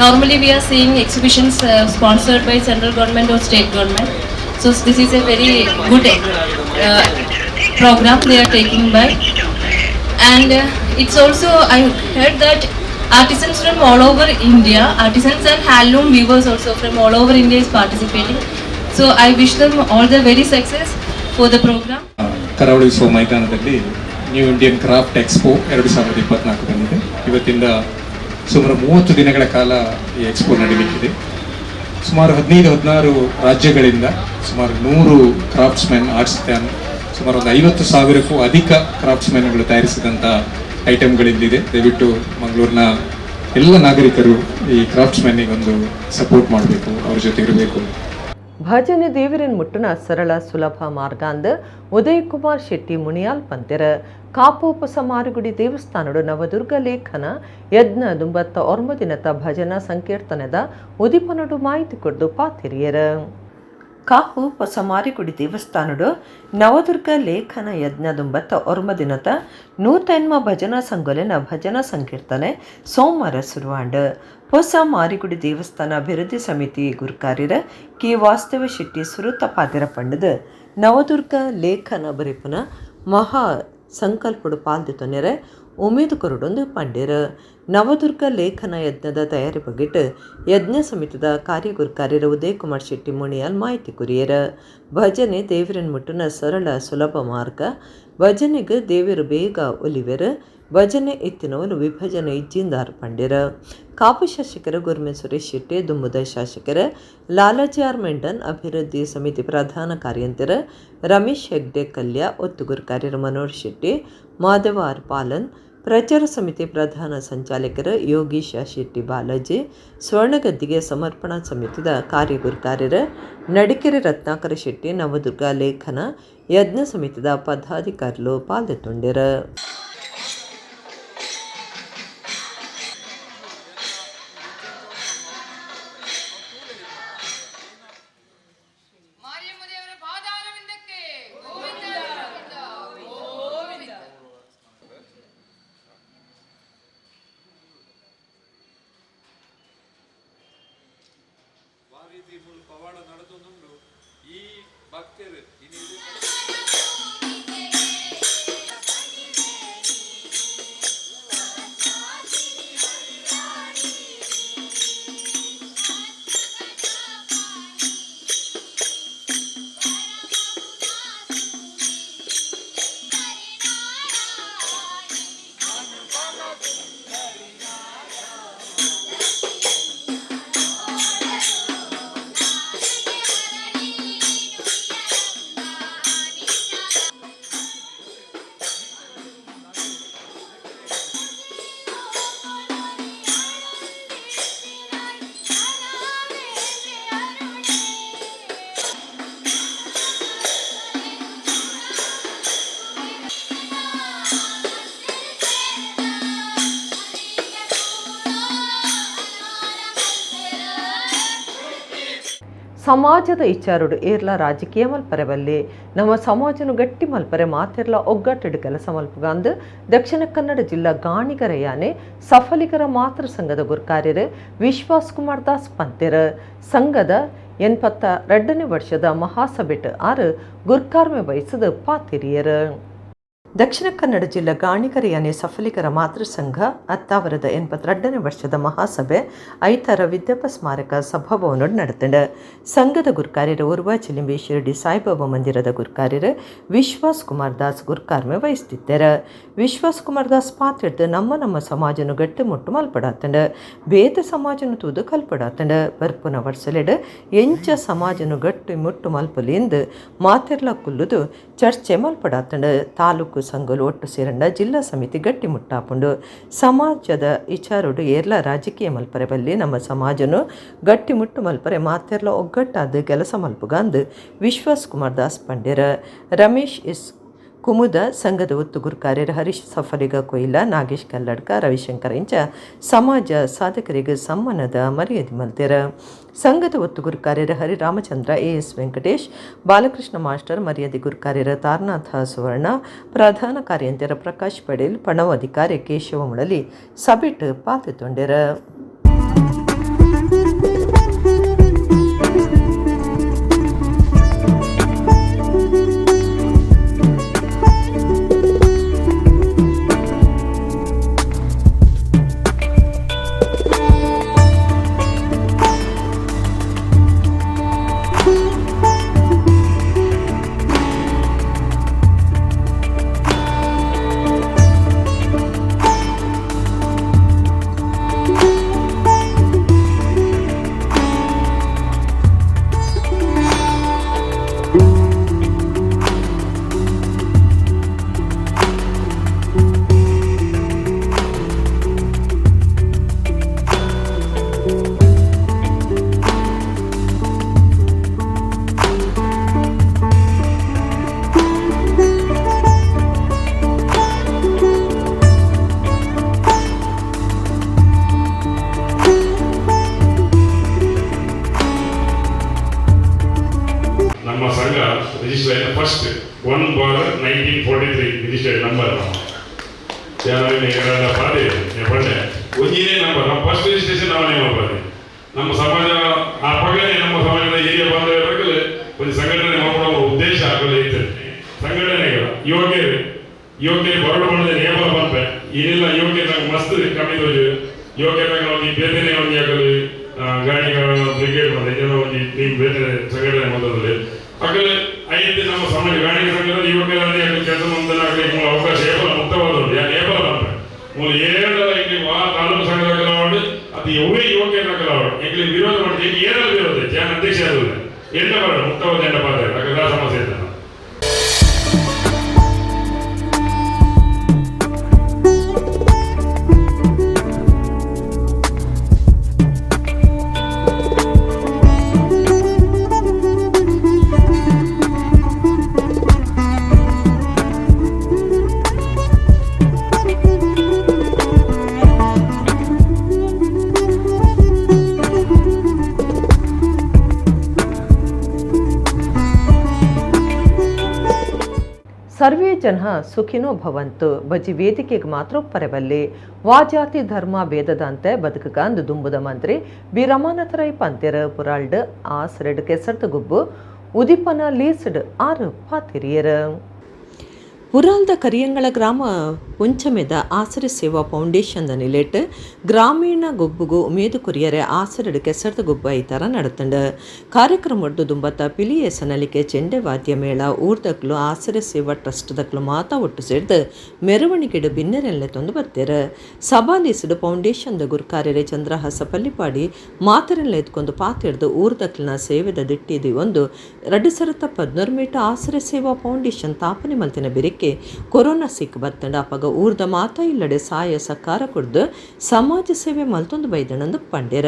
Normally, we are seeing exhibitions sponsored by central government or state government. So this is a very good program they are taking by. And it's also, I heard that artisans from all over India, artisans and handloom weavers also from all over India is participating. So I wish them all the very success for the program. ಕರಾವಳಿ ಉತ್ಸವ ಮೈದಾನದಲ್ಲಿ new Indian craft expo 2024 ಬಂದಿದೆ. ಇವತ್ತಿಂದ ಸುಮಾರು 30 ದಿನಗಳ ಕಾಲ ಈ expo ನಡೀಲಿಕ್ಕಿದೆ. ಸುಮಾರು 15-16 ರಾಜ್ಯಗಳಿಂದ ಸುಮಾರು 100 ಕ್ರಾಫ್ಟ್ಸ್ಮೆನ್, ಆರ್ಟ್ಸ್ಮ್ಯಾನ್, ಸುಮಾರು ಒಂದು 50,000ಕ್ಕೂ ಅಧಿಕ ಕ್ರಾಫ್ಟ್ಸ್ಮೆನ್ಗಳು ತಯಾರಿಸಿದಂಥ ಐಟಮ್ಗಳಿಲ್ಲಿದೆ. ದಯವಿಟ್ಟು ಮಂಗಳೂರಿನ ಎಲ್ಲ ನಾಗರಿಕರು ಈ ಕ್ರಾಫ್ಟ್ಸ್ಮನ್ನಿಗೆ ಒಂದು ಸಪೋರ್ಟ್ ಮಾಡಬೇಕು, ಅವ್ರ ಜೊತೆ ಇರಬೇಕು. ಭಜನೆ ದೇವರನ್ ಮುಟ್ಟುನ ಸರಳ ಸುಲಭ ಮಾರ್ಗ ಅಂದ್ ಉದಯ್ ಕುಮಾರ್ ಶೆಟ್ಟಿ ಮುಣಿಯಾಲ್ ಪಂತೆರ. ಕಾಪು ಮಾರುಗುಡಿ ದೇವಸ್ಥಾನಡು ನವದುರ್ಗ ಲೇಖನ ಯಜ್ಞ ದುಂಬತ್ತ ಒರ್ಮದಿನತ ಭಜನಾ ಸಂಕೀರ್ತನದ ಉದಿಪನಡು ಮಾಹಿತಿ ಕೊಡ್ದು ಪಾತಿರಿಯರ. ಕಾಪು ಹೊಸ ಮಾರಿಗುಡಿ ದೇವಸ್ಥಾನಡು ನವದುರ್ಗ ಲೇಖನ ಯಜ್ಞ ದುಂಬತ್ತ ಒರ್ಮದಿನತ ನೂತನ್ಮ ಭಜನಾ ಸಂಗೊಲೆನ ಭಜನಾ ಸಂಕೀರ್ತನೆ ಸೋಮವಾರ ಸುರುವಾಂಡ್. ಹೊಸ ಮಾರಿಗುಡಿ ದೇವಸ್ಥಾನ ಅಭಿವೃದ್ಧಿ ಸಮಿತಿ ಗುರುಕಾರ್ಯರ ಕೆ ವಾಸ್ತವ ಶೆಟ್ಟಿ ಸುರುತ ಪಾತಿರ ಪಂಡದ ನವದುರ್ಗ ಲೇಖನ ಬರೆಪುನ ಮಹಾ ಸಂಕಲ್ಪಡು ಪಾಲ್ದಿತೊನೆರೆ ಉಮೇದು ಕೊರಡೊಂದು ಪಂಡ್ಯರ. ನವದುರ್ಗ ಲೇಖನ ಯಜ್ಞದ ತಯಾರಿ ಬಗ್ಗಿಟ್ಟು ಯಜ್ಞ ಸಮಿತಿದ ಕಾರ್ಯಗುರುಕಾರ್ಯರ ಉದಯ್ ಕುಮಾರ್ ಶೆಟ್ಟಿ ಮುಣಿಯಾಲ್ ಮಾಹಿತಿ ಕುರಿಯರ. ಭಜನೆ ದೇವರನ್ ಮುಟ್ಟುನ ಸರಳ ಸುಲಭ ಮಾರ್ಗ. ಭಜನೆಗೆ ದೇವರು ಬೇಗ ಒಲಿವೆರು. ಭಜನೆ ಎತ್ತಿನವನು ವಿಭಜನೆ ಇಜ್ಜಿಂದಾರ್ ಪಂಡ್ಯರ. ಕಾಪು ಶಾಸಕರ ಗುರ್ಮೆ ಸುರೇಶ್ ಶೆಟ್ಟಿ, ದುಂಬುದ ಶಾಸಕರ ಲಾಲಾಜಿ ಆರ್ ಮೆಂಡನ್, ಅಭಿವೃದ್ಧಿ ಸಮಿತಿ ಪ್ರಧಾನ ಕಾರ್ಯಂತರ ರಮೇಶ್ ಹೆಗ್ಡೆ ಕಲ್ಯ, ಒತ್ತುಗುರು ಕಾರ್ಯರ ಮನೋಹರ್ ಶೆಟ್ಟಿ, ಮಾಧವ ಆರ್ ಪಾಲನ್, ಪ್ರಚಾರ ಸಮಿತಿ ಪ್ರಧಾನ ಸಂಚಾಲಕರ ಯೋಗೀಶ ಶೆಟ್ಟಿ ಬಾಲಾಜಿ, ಸ್ವರ್ಣಗದ್ದಿಗೆ ಸಮರ್ಪಣಾ ಸಮಿತಿದ ಕಾರ್ಯಗುರುಕಾರ್ಯರ ನಡಿಕೆರೆ ರತ್ನಾಕರ ಶೆಟ್ಟಿ, ನವದುರ್ಗ ಲೇಖನ ಯಜ್ಞ ಸಮಿತಿದ ಪದಾಧಿಕಾರಿಗಳು ಪಾಲ್ಗೊಂಡಿರ. ಸಮಾಜದ ಇಚ್ಚಾರುಡು ಏರ್ಲ ರಾಜಕೀಯ ಮಲ್ಪರೆ ಬಲ್ಲೆ, ನಮ್ಮ ಸಮಾಜನು ಗಟ್ಟಿ ಮಲ್ಪರೆ ಮಾತೆರ್ಲ ಒಗ್ಗಟ್ಟಿಡು ಕೆಲಸ ಮಲ್ಪುಗಂದು ದಕ್ಷಿಣ ಕನ್ನಡ ಜಿಲ್ಲಾ ಗಾಣಿಗರ ಯಾನೆ ಸಫಲಿಗರ ಮಾತೃ ಸಂಘದ ಗುರುಕಾರ್ಯರು ವಿಶ್ವಾಸ್ ಕುಮಾರ್ ದಾಸ್ ಪಂತೆರ್. ಸಂಘದ 82ನೇ ವರ್ಷದ ಮಹಾಸಭೆಟ್ ಆರು ಗುರ್ಕಾರ್ಮೆ ವಹಿಸಿದ ಪಾತಿರಿಯರು. ದಕ್ಷಿಣ ಕನ್ನಡ ಜಿಲ್ಲಾ ಗಾಣಿಗರ ಯಾನೆ ಸಫಲಿಗರ ಮಾತೃ ಸಂಘ ಅತ್ತಾವರದ 82ನೇ ವರ್ಷದ ಮಹಾಸಭೆ ಐತಾರ ವಿದ್ಯಾಪ ಸ್ಮಾರಕ ಸಭಾಭವನ ನಡೆತಂಡ. ಸಂಘದ ಗುರುಕಾರ್ಯರು ಉರ್ವ ಚಿಲಿಂಬಿ ಶಿರಡಿ ಸಾಯಿಬಾಬಾ ಮಂದಿರದ ಗುರುಕಾರ್ಯರು ವಿಶ್ವಾಸ್ ಕುಮಾರ್ ದಾಸ್ ಗುರುಕಾರ್ಮೆ ವಹಿಸುತ್ತಿದ್ದಾರೆ. ವಿಶ್ವಾಸ್ ಕುಮಾರ್ ದಾಸ್ ಪಾತ್ರೆಡ್ದು ನಮ್ಮ ನಮ್ಮ ಸಮಾಜನು ಗಟ್ಟಿಮುಟ್ಟು ಮಲ್ಪಡಾತಂಡ, ಬೇತ ಸಮಾಜನು ತೂದು ಕಲ್ಪಡಾತಂಡ, ಬರ್ಪುನ ವರ್ಷಲೆಡ್ ಎಂಚ ಸಮಾಜನು ಗಟ್ಟಿ ಮುಟ್ಟು ಮಲ್ಪಲಿಂದು ಮಾತೆರ್ಲ ಕುಲ್ಲುದು ಚರ್ಚೆ ಮಲ್ಪಡಾತಂಡ. ತಾಲೂಕು ಸಂಘಲು ಒಟ್ಟು ಸೇರಂಡ ಜಿಲ್ಲಾ ಸಮಿತಿ ಗಟ್ಟಿ ಮುಟ್ಟಾಪುಂಡು. ಸಮಾಜದ ವಿಚಾರೋಡು ಏರ್ಲ ರಾಜಕೀಯ ಮಲ್ಪರೆ ಬಲ್ಲಿ, ನಮ್ಮ ಸಮಾಜನು ಗಟ್ಟಿ ಮುಟ್ಟು ಮಲ್ಪರೆ ಮಾತೆರ್ಲ ಒಗ್ಗಟ್ಟಾದ ಕೆಲಸ ಮಲ್ಪುಗಂದು ವಿಶ್ವಾಸ್ ಕುಮಾರ್ ದಾಸ್ ಪಂಡ್ಯರ. ರಮೇಶ್ ಎಸ್ ಕುಮುದ ಸಂಘದ ಒತ್ತು ಗುರುಕಾರ್ಯರ ಹರೀಶ್ ಸಫಲಿಗ ಕೊಯ್ಲ, ನಾಗೇಶ್ ಕಲ್ಲಡ್ಕ, ರವಿಶಂಕರ್ ಇಂಚ ಸಮಾಜ ಸಾಧಕರಿಗೆ ಸಮ್ಮಾನದ ಮರ್ಯಾದೆ ಮಲ್ತೆರ. ಸಂಘದ ಒತ್ತು ಗುರುಕಾರ್ಯರ ಹರಿ ರಾಮಚಂದ್ರ, ಎ ಎಸ್ ವೆಂಕಟೇಶ್, ಬಾಲಕೃಷ್ಣ ಮಾಸ್ಟರ್, ಮರ್ಯಾದೆ ಗುರುಕಾರ್ಯರ ತಾರನಾಥ ಸುವರ್ಣ, ಪ್ರಧಾನ ಕಾರ್ಯಂತರ ಪ್ರಕಾಶ್ ಪಡೇಲ್, ಪಣವ ಅಧಿಕಾರಿ ಕೇಶವ ಮುಳಲಿ ಸಭೆಟ್ ಪಾಲ್ಗೊಂಡೆರ. 1/1943 ರಿಜಿಸ್ಟರ್ಡ್ ನಂಬರ್. ಪಾದೆ ಪಂಡೆ ಒಂಜಿನೇ ನಂಬರ್ ನಮ್ಮ ಫಸ್ಟ್ ರಿಜಿಸ್ಟ್ರೇಷನ್ ನಾವೇ ಮಾಡ್ಬಾರ್ದು. ನಮ್ಮ ಸಮಾಜ ಆ ಪಗನೆ ನಮ್ಮ ಸಮಾಜದ ಹಿರಿಯ ಬಾಂಧವ್ಯರಾಗಲಿ ಒಂದು ಸಂಘಟನೆ ಮಾಡುವ ಉದ್ದೇಶ ಆಗಲಿ ಇರ್ತದೆ. ಸಂಘಟನೆಗಳ ಯುವಕರು ಯುವಕರು ಬರಡು ಮಾಡಿದ್ರೆ ನೇಮ ಬಂಪೆ ಏನಿಲ್ಲ ಯುವಕರು ನಂಗೆ ಮಸ್ತ್ ಕಮ್ಮಿ ತೋಜು ಯುವಕರು ಒಂದು ಬೇರೆ ಒಂದು ಆಗಲಿ ಗಾಡಿಗಳ ಬ್ರಿಗೇಡ್ ಬಂದ ಇದೆಲ್ಲ ಒಂದು ಟೀಮ್ ಬೇರೆ ಸಂಘಟನೆ ಮೊದಲಲ್ಲಿ ಆಗಲೇ ಐದು ನಮ್ಮ ಸಮಾಜ ಗಾಡಿ ಸಂಘದ ಯುವಕರಲ್ಲಿ ಆಗಲಿ ಕೆಲಸ ಮುಂದನಾಗಲಿ ಮೂಲ ಅವಕಾಶ ಏಪಲ ಮುಕ್ತವಾದ ಉಂಟು ಯಾರು ಏಪಲ ಬಂಪೆ ಮೂಲ ಏಳರ ಇಲ್ಲಿ ಆ ತಾಲೂಕು ಸಂಘದ ಕಲಾವಡು ಅದು ಇವೇ ಯುವಕರ ಕಲಾವಡು ಎಂಗ್ಲಿ ವಿರೋಧ ಮಾಡ್ತೀವಿ ಏನಾದ್ರು ವಿರೋಧ ಜನ ಅಧ್ಯಕ್ಷ ಇರಲಿಲ್ಲ ಎಂಟ ಬರೋಣ ಮುಕ್ತವಾದ ಎಂಟ ಪಾತ್ರ ಹಾಗಾದ್ರೆ ಸಮಸ್ಯೆ ಇದ್ದಾನೆ. ಸರ್ವೇ ಜನ ಸುಖಿನೋ ಭವಂತು ಬಜಿ ವೇದಿಕೆಗೆ ಮಾತ್ರ ಪರೆಬಲ್ಲಿ ವಾಜಾತಿ ಧರ್ಮ ಭೇದದಂತೆ ಬದುಕುಗಂದು ದುಂಬುದ ಮಂತ್ರಿ ಬಿ ರಮಾನಾಥ ರೈ ಪಂತೆರ್ ಪುರಾಲ್ಡ್ ಆಸರೆಡ್ ಕೆಸರ್ತ ಗುಬ್ಬು ಉದಿಪನ ಲೀಸ್ಡ್ ಆರು ಪಾತಿರಿಯರ್. ಪುರಾಲ್ದ ಕರಿಯಂಗಳ ಗ್ರಾಮ ಪುಂಚಮೆದ ಆಸರೆ ಸೇವಾ ಫೌಂಡೇಶನ್ ನಿಲೆಟ್ ಗ್ರಾಮೀಣ ಗೊಬ್ಬುಗು ಉಮೇದು ಕೊರಿಯರೆ ಆಸರೆಡು ಕೆಸರ್ದ ಗೊಬ್ಬ ಐತಾರ ನಡತಂಡು. ಕಾರ್ಯಕ್ರಮದ್ದು ದುಂಬತ್ತ ಪಿಲಿಯ ಸನಲಿಕೆ ಚೆಂಡೆ ವಾದ್ಯ ಮೇಳ ಊರ್ದಕ್ಲು ಆಸರೆ ಸೇವಾ ಟ್ರಸ್ಟ್ ದಕ್ಲು ಮಾತಾ ಒಟ್ಟು ಸೇರ್ದು ಮೆರವಣಿಗೆಡು ಬಿನ್ನೆರೆಲ್ಲೆ ತೊಂದು ಬತ್ತೇರು. ಸಭಾಲೀಸಡು ಫೌಂಡೇಶನ್ the ಗುರುಕಾರ್ಯರೆ ಚಂದ್ರಹಾಸ ಪಲ್ಲಿಪಾಡಿ ಮಾತರೆಲ್ಲ ಎತ್ಕೊಂಡು ಪಾತಿಡ್ದು ಊರ್ದಕ್ಲಿನ ಸೇವೆದ ದಿಟ್ಟಿದಿ ಒಂದು 2014 ಮೇಟ ಆಸರೆ ಸೇವಾ ಫೌಂಡೇಶನ್ ತಾಪನೆ ಮಲ್ತಿನ ಬೆರಿಕೆ ಕೊರೋನಾ ಸಿಕ್ ಬತ್ತಂಡ ಅಪಗ ಊರ್ದ ಮಾತಾ ಇಲ್ಲಡೆ ಸಾಯ ಸಕಾರ ಕೊಡ್ದು ಸಮಾಜ ಸೇವೆ ಮಲ್ತೊಂದು ಬೈದಣಂದು ಪಂಡೇರ.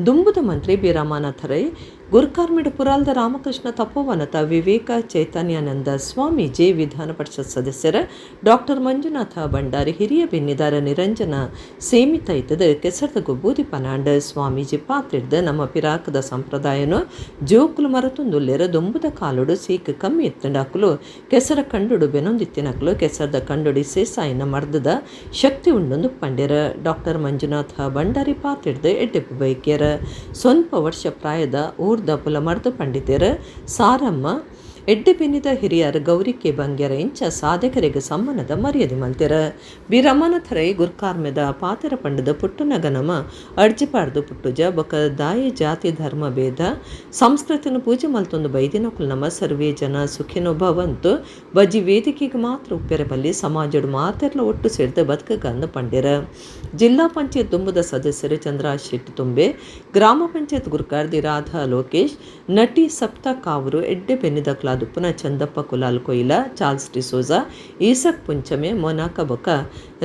ದುಂಬುದ ಮಂತ್ರಿ ಬಿ ರಮಾನಾಥ ರೈ ಗುರ್ಕಾರ್ಮಿಡ್ ಪುರಾಲ್ದ ರಾಮಕೃಷ್ಣ ತಪೋವನತ ವಿವೇಕ ಚೈತನ್ಯಾನಂದ ಸ್ವಾಮೀಜಿ ವಿಧಾನ ಪರಿಷತ್ ಸದಸ್ಯರ ಡಾಕ್ಟರ್ ಮಂಜುನಾಥ ಭಂಡಾರಿ ಹಿರಿಯ ಬೆನ್ನಿದಾರ ನಿರಂಜನ ಸೇಮಿತ ಇತ್ತದ ಕೆಸರದ ಗೊಬ್ಬೂದಿ ಪನಾಂಡ ಸ್ವಾಮೀಜಿ ಪಾತ್ರಿಡ್ದ ನಮ್ಮ ಪಿರಾಕದ ಸಂಪ್ರದಾಯನು ಜೋಕುಲು ಮರತೊಂದುಲ್ಲೆರ ದೊಂಬುದ ಕಾಲುಡು ಸೀಕ್ ಕಮ್ಮಿ ಇತ್ತಂಡಾಕುಲು ಕೆಸರ ಕಂಡುಡು ಬೆನೊಂದಿತ್ತಿನಕುಲು ಕೆಸರದ ಕಂಡುಡಿ ಸೇಸಾಯಿನ ಮರ್ದದ ಶಕ್ತಿ ಉಂಡೊಂದು ಪಂಡ್ಯರ. ಡಾಕ್ಟರ್ ಮಂಜುನಾಥ ಭಂಡಾರಿ ಪಾತ್ರಿಡ್ದ ಎಡ್ಡೆಪ್ಪು ಬೈಕ್ಯರ. ಸ್ವಲ್ಪ ವರ್ಷ ಪ್ರಾಯದ ಊರ್ದ ಪುಲಮರ್ದ ಪಂಡಿತರ ಸಾರಮ್ಮ ಎಡ್ಡೆ ಬೆನ್ನಿದ ಹಿರಿಯರ ಗೌರಿಕೆ ಬಂಗ್ಯರ ಇಂಚ ಸಾಧಕರಿಗೆ ಸಮ್ಮಾನದ ಮರ್ಯಾದೆ ಮಲ್ತೆರ. ಬಿ ರಮಾನಾಥ ರೈ ಗುರ್ಕಾರ್ಮೆದ ಪಾತೆರ ಪಂಡದ ಪುಟ್ಟನಗನಮ ಅರ್ಜಿಪಾಡ್ದು ಪುಟ್ಟುಜ ಬೊಕ ದಾಯ ಜಾತಿ ಧರ್ಮ ಭೇದ ಸಂಸ್ಕೃತಿನ ಪೂಜೆ ಮಲ್ತೊಂದು ಬೈದಿನಕುಲ್ ನಮ ಸರ್ವೇ ಜನ ಸುಖಿನೋ ಭವಂತು ಬಜಿ ವೇದಿಕೆಗೆ ಮಾತ್ರ ಉಪ್ಪೆರೆ ಬಲ್ಲಿ ಸಮಾಜಡು ಮಾತೆರ್ಲ ಒಟ್ಟು ಸೇರಿದ ಬದುಕಗಂದು ಪಂಡ್ಯರ. ಜಿಲ್ಲಾ ಪಂಚಾಯತ್ ದುಂಬುದ ಸದಸ್ಯರು ಚಂದ್ರ ಶೆಟ್ಟಿ ತುಂಬೆ, ಗ್ರಾಮ ಪಂಚಾಯತ್ ಗುರುಕಾರ್ದಿ ರಾಧಾ ಲೋಕೇಶ್, ನಟಿ ಸಪ್ತಾ ಕಾವರು, ಎಡ್ಡೆ ಬೆನ್ನಿದ ಕ್ಲಾದುಪ್ಪನ ಚಂದಪ್ಪ ಕುಲಾಲ್ ಕೊಯ್ಲ, ಚಾರ್ಲ್ಸ್ ಡಿಸೋಜಾ, ಈಸಕ್ ಪುಂಚಮೆ, ಮೊನಾಕ ಬೊಕ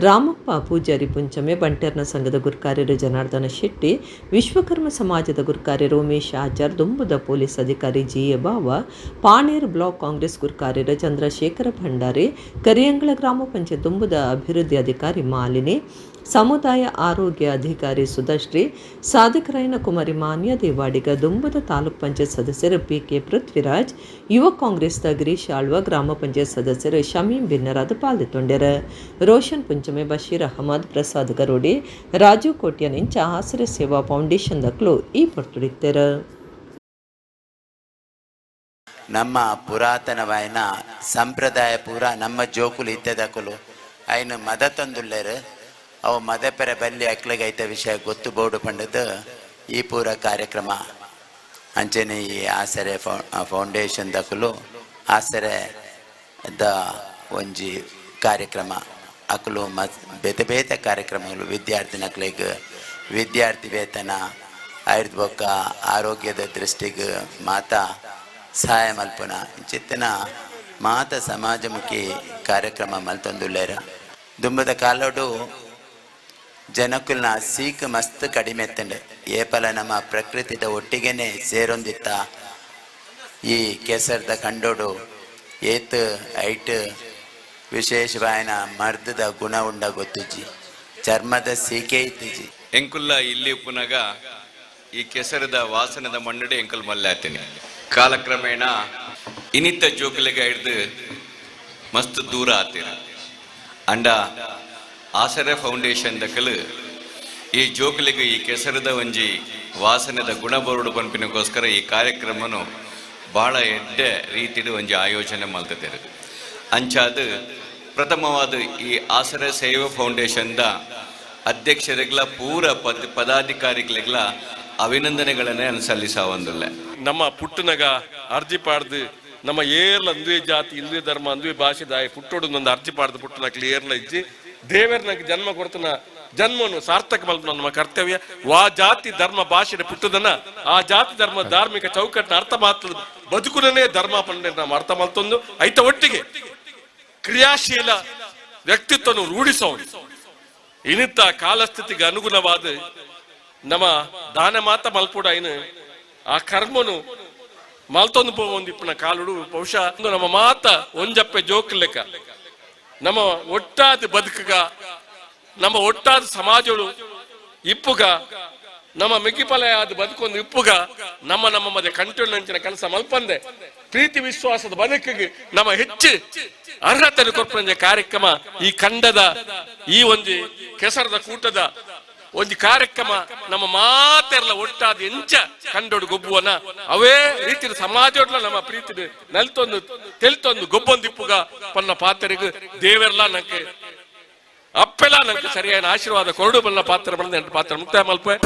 ರಾಮಪ್ಪ ಪೂಜಾರಿ ಪುಂಚಮೆ, ಬಂಟೆರ್ನ ಸಂಘದ ಗುರುಕಾರ್ಯರು ಜನಾರ್ದನ ಶೆಟ್ಟಿ, ವಿಶ್ವಕರ್ಮ ಸಮಾಜದ ಗುರುಕಾರ್ಯರು ಉಮೇಶ್ ಆಚಾರ್, ದುಂಬುದ ಪೊಲೀಸ್ ಅಧಿಕಾರಿ G A Bava, Paner block Congress ಗುರುಕಾರ್ಯರು Chandrashekara Bhandari, Kariyangala ಗ್ರಾಮ ಪಂಚಾಯತ್ ದುಂಬುದ ಅಭಿವೃದ್ಧಿ ಅಧಿಕಾರಿ ಮಾಲಿನಿ, ಸಮುದಾಯ ಆರೋಗ್ಯ ಅಧಿಕಾರಿ ಸುಧಶ್ರೀ, ಸಾಧಕರಾಯನ ಕುಮಾರಿ ಮಾನ್ಯ ದೇವಾಡಿಗ, ದುಂಬದ ತಾಲೂಕ್ ಪಂಚಾಯತ್ ಸದಸ್ಯರು ಪಿ ಕೆ ಪೃಥ್ವಿರಾಜ್, ಯುವ ಕಾಂಗ್ರೆಸ್ದ ಗಿರೀಶ್ ಆಳ್ವ, ಗ್ರಾಮ ಪಂಚಾಯತ್ ಸದಸ್ಯರು ಶಮೀಂ ಬಿನ್ನರಾದ ಪಾಲ್ಗೊಂಡರು. ರೋಷನ್ ಪುಂಚಮೆ, ಬಶೀರ್ ಅಹಮದ್, ಪ್ರಸಾದ್ ಗರೋಡಿ, ರಾಜೀವ್ ಕೋಟ್ಯನ್ ಇಂಚ ಆಸರೆ ಸೇವಾ ಫೌಂಡೇಶನ್ ದಕ್ಲು ಈ ಪೊರ್ತುಡಿತ್ತೆರು. ನಮ್ಮ ಪುರಾತನವಾಯಿನ ಸಂಪ್ರದಾಯ ಪೂರ ನಮ್ಮ ಜೋಕುಲು ಇತ್ತದಕುಲು ಐನು ಮದ ತಂದುಲ್ಲೇರು ಅವು ಮದಪೆರೆ ಬಲ್ಲಿ ಅಕ್ಲಗೈತ ವಿಷಯ ಗೊತ್ತು ಬೋರ್ಡು ಪಂಡದು ಈ ಪೂರ ಕಾರ್ಯಕ್ರಮ ಅಂಚನೆ ಈ ಆಸರೆ ಫೌಂಡೇಶನ್ ದಕುಲು ಆಸರೆ the ಒಂಜಿ ಕಾರ್ಯಕ್ರಮ ಅಕುಲು ಬೇತೆ ಬೇತೆ ಕಾರ್ಯಕ್ರಮಗಳು ವಿದ್ಯಾರ್ಥಿನಕ್ಲೆಗ್ ವಿದ್ಯಾರ್ಥಿ ವೇತನ ಆಯ್ದ ಬೊಕ್ಕ ಆರೋಗ್ಯದ ದೃಷ್ಟಿಗೆ ಮಾತಾ ಸಹಾಯ ಮಲ್ಪುನ ಇಂಚಿತ್ತಿನ ಮಾತ ಸಮಾಜಮುಖಿ ಕಾರ್ಯಕ್ರಮ ಮಲ್ತೊಂದುಲ್ಲೇರ. ದುಂಬದ ಕಾಲೋಡು ಜನಕುಲ್ನ ಸೀಕ್ ಮಸ್ತ್ ಕಡಿಮೆ ಎತ್ತಂಡೆ ಏಪಲ ನಮ್ಮ ಪ್ರಕೃತಿದ ಒಟ್ಟಿಗೆನೆ ಸೇರೊಂದಿತ್ತ ಈ ಕೆಸರ್ದ ಕಂಡೋಡು ಏತ್ ಐಟ್ ವಿಶೇಷವಾಯನ ಮರ್ದದ ಗುಣ ಉಂಡ ಗೊತ್ತುಜಿ ಚರ್ಮದ ಸೀಕೆ ಇತ್ತಿಜಿ. ಎಂಕುಲ್ಲ ಇಲ್ಲಿ ಉಪ್ಪುನಗ ಈ ಕೆಸರದ ವಾಸನದ ಮಣ್ಣಡೆ ಎಂಕುಲ್ ಮಲ್ಲಾತೀನಿ. ಕಾಲಕ್ರಮೇಣ ಇನ್ನಿತ್ತ ಜೋಕುಲೆಗೆ ಹಿಡ್ದು ಮಸ್ತ್ ದೂರ ಆತೀರ. ಅಂಡ ಆಸರೆ ಫೌಂಡೇಶನ್ ದಕಲು ಈ ಜೋಕುಲಿಗೆ ಈ ಕೆಸರದ ಒಂಜಿ ವಾಸನೆದ ಗುಣ ಬರುಡು ಪನ್ಪಿನಕ್ಕೋಸ್ಕರ ಈ ಕಾರ್ಯಕ್ರಮನು ಬಹಳ ಎಡ್ಡೆ ರೀತಿಡು ಒಂಜಿ ಆಯೋಜನೆ ಮಲ್ತಿದ್ದಾರೆ. ಅಂಚಾದ ಪ್ರಥಮವಾದ ಈ ಆಸರೆ ಸೇವಾ ಫೌಂಡೇಶನ್ದ ಅಧ್ಯಕ್ಷರಿಗೆಲ್ಲ ಪೂರ ಪದಾಧಿಕಾರಿಗಳಿಗೆಲ್ಲ ಅಭಿನಂದನೆಗಳನ್ನೇ ಸಲ್ಲಿಸವಂದಿಲ್ಲ. ನಮ್ಮ ಪುಟ್ಟನಗ ಅರ್ಜಿ ಪಾಡ್ದು ನಮ್ಮ ಏರ್ಲ ಅಂದುವೆ ಜಾತಿ ಇಂದುವೆ ಧರ್ಮ ಅಂದುವೆ ಭಾಷೆ ದಾಯ ಪುಟ್ಟೋಡು ಒಂದು ಅರ್ಜಿ ಪಾಡ್ದು ಪುಟ್ಟನಕ್ಲಿ ಏರ್ಲ ಇಜ್ಜಿ ದೇವರ ನಂಗೆ ಜನ್ಮ ಕೊಡ್ತನ ಜನ್ಮವನ್ನು ಸಾರ್ಥಕ ಮಲ್ಪನ ನಮ್ಮ ಕರ್ತವ್ಯ. ವಾ ಜಾತಿ ಧರ್ಮ ಭಾಷೆ ಪುಟ್ಟದನ್ನ ಆ ಜಾತಿ ಧರ್ಮ ಧಾರ್ಮಿಕ ಚೌಕಟ್ಟಿನ ಅರ್ಥ ಮಾತ್ರ ಬದುಕುನೇ ಧರ್ಮ ಪಂಡೆ ನಾವು ಅರ್ಥ ಮಲ್ತೊಂದು ಐತ ಒಟ್ಟಿಗೆ ಕ್ರಿಯಾಶೀಲ ವ್ಯಕ್ತಿತ್ವವನ್ನು ರೂಢಿಸೋಣ. ಇನ್ನಿತ್ತ ಕಾಲಸ್ಥಿತಿಗೆ ಅನುಗುಣವಾದ ನಮ್ಮ ದಾನ ಮಾತ ಮಲ್ಪುಡ ಇನ್ನು ಆ ಕರ್ಮನು ಮಲ್ತೊಂದು ಪೋವೊಂದಿಪ್ಪನ ಕಾಲುಡು ಬಹುಶಃ ನಮ್ಮ ಮಾತ ಒಂಜಪ್ಪೆ ಜೋಕ್ಲೆಕ್ಕ ನಮ್ಮ ಒಟ್ಟಾದ ಬದುಕುಗ ನಮ್ಮ ಒಟ್ಟಾದ ಸಮಾಜಗಳು ಇಪ್ಪುಗ ನಮ್ಮ ಮಿಗಿಪಲ ಆದ ಬದುಕೊಂದು ಇಪ್ಪುಗ ನಮ್ಮ ನಮ್ಮ ಮಧ್ಯೆ ಕಂಟು ಕೆಲಸ ಮಲ್ಪಂದೆ ಪ್ರೀತಿ ವಿಶ್ವಾಸದ ಬದುಕಿಗೆ ನಮ್ಮ ಹೆಚ್ಚು ಅರ್ಹತೆ ಕೊರ್ಪಂಜೆ ಕಾರ್ಯಕ್ರಮ ಈ ಖಂಡದ ಈ ಒಂದು ಕೆಸರದ ಕೂಟದ ಒಂದು ಕಾರ್ಯಕ್ರಮ ನಮ್ಮ ಮಾತೆಲ್ಲ ಒಟ್ಟಾದ ಎಂಚ ಕಂಡೋಡು ಗೊಬ್ಬುವನ ಅವೇ ರೀತಿಯ ಸಮಾಜ ನಮ್ಮ ಪ್ರೀತಿ ನಲ್ತೊಂದು ತೆಲ್ತೊಂದು ಗೊಬ್ಬೊಂದಿಪ್ಪುಗ ಪನ್ನ ಪಾತ್ರೆಗೆ ದೇವರೆಲ್ಲ ನಂಗೆ ಅಪ್ಪೆಲ್ಲ ನಂಗೆ ಸರಿಯಾದ ಆಶೀರ್ವಾದ ಕೊರಡು ಬಲ್ಲ ಪಾತ್ರ ಬಂದ ಪಾತ್ರ ಮುಕ್ತಾಯ ಮಲ್ಪೆ.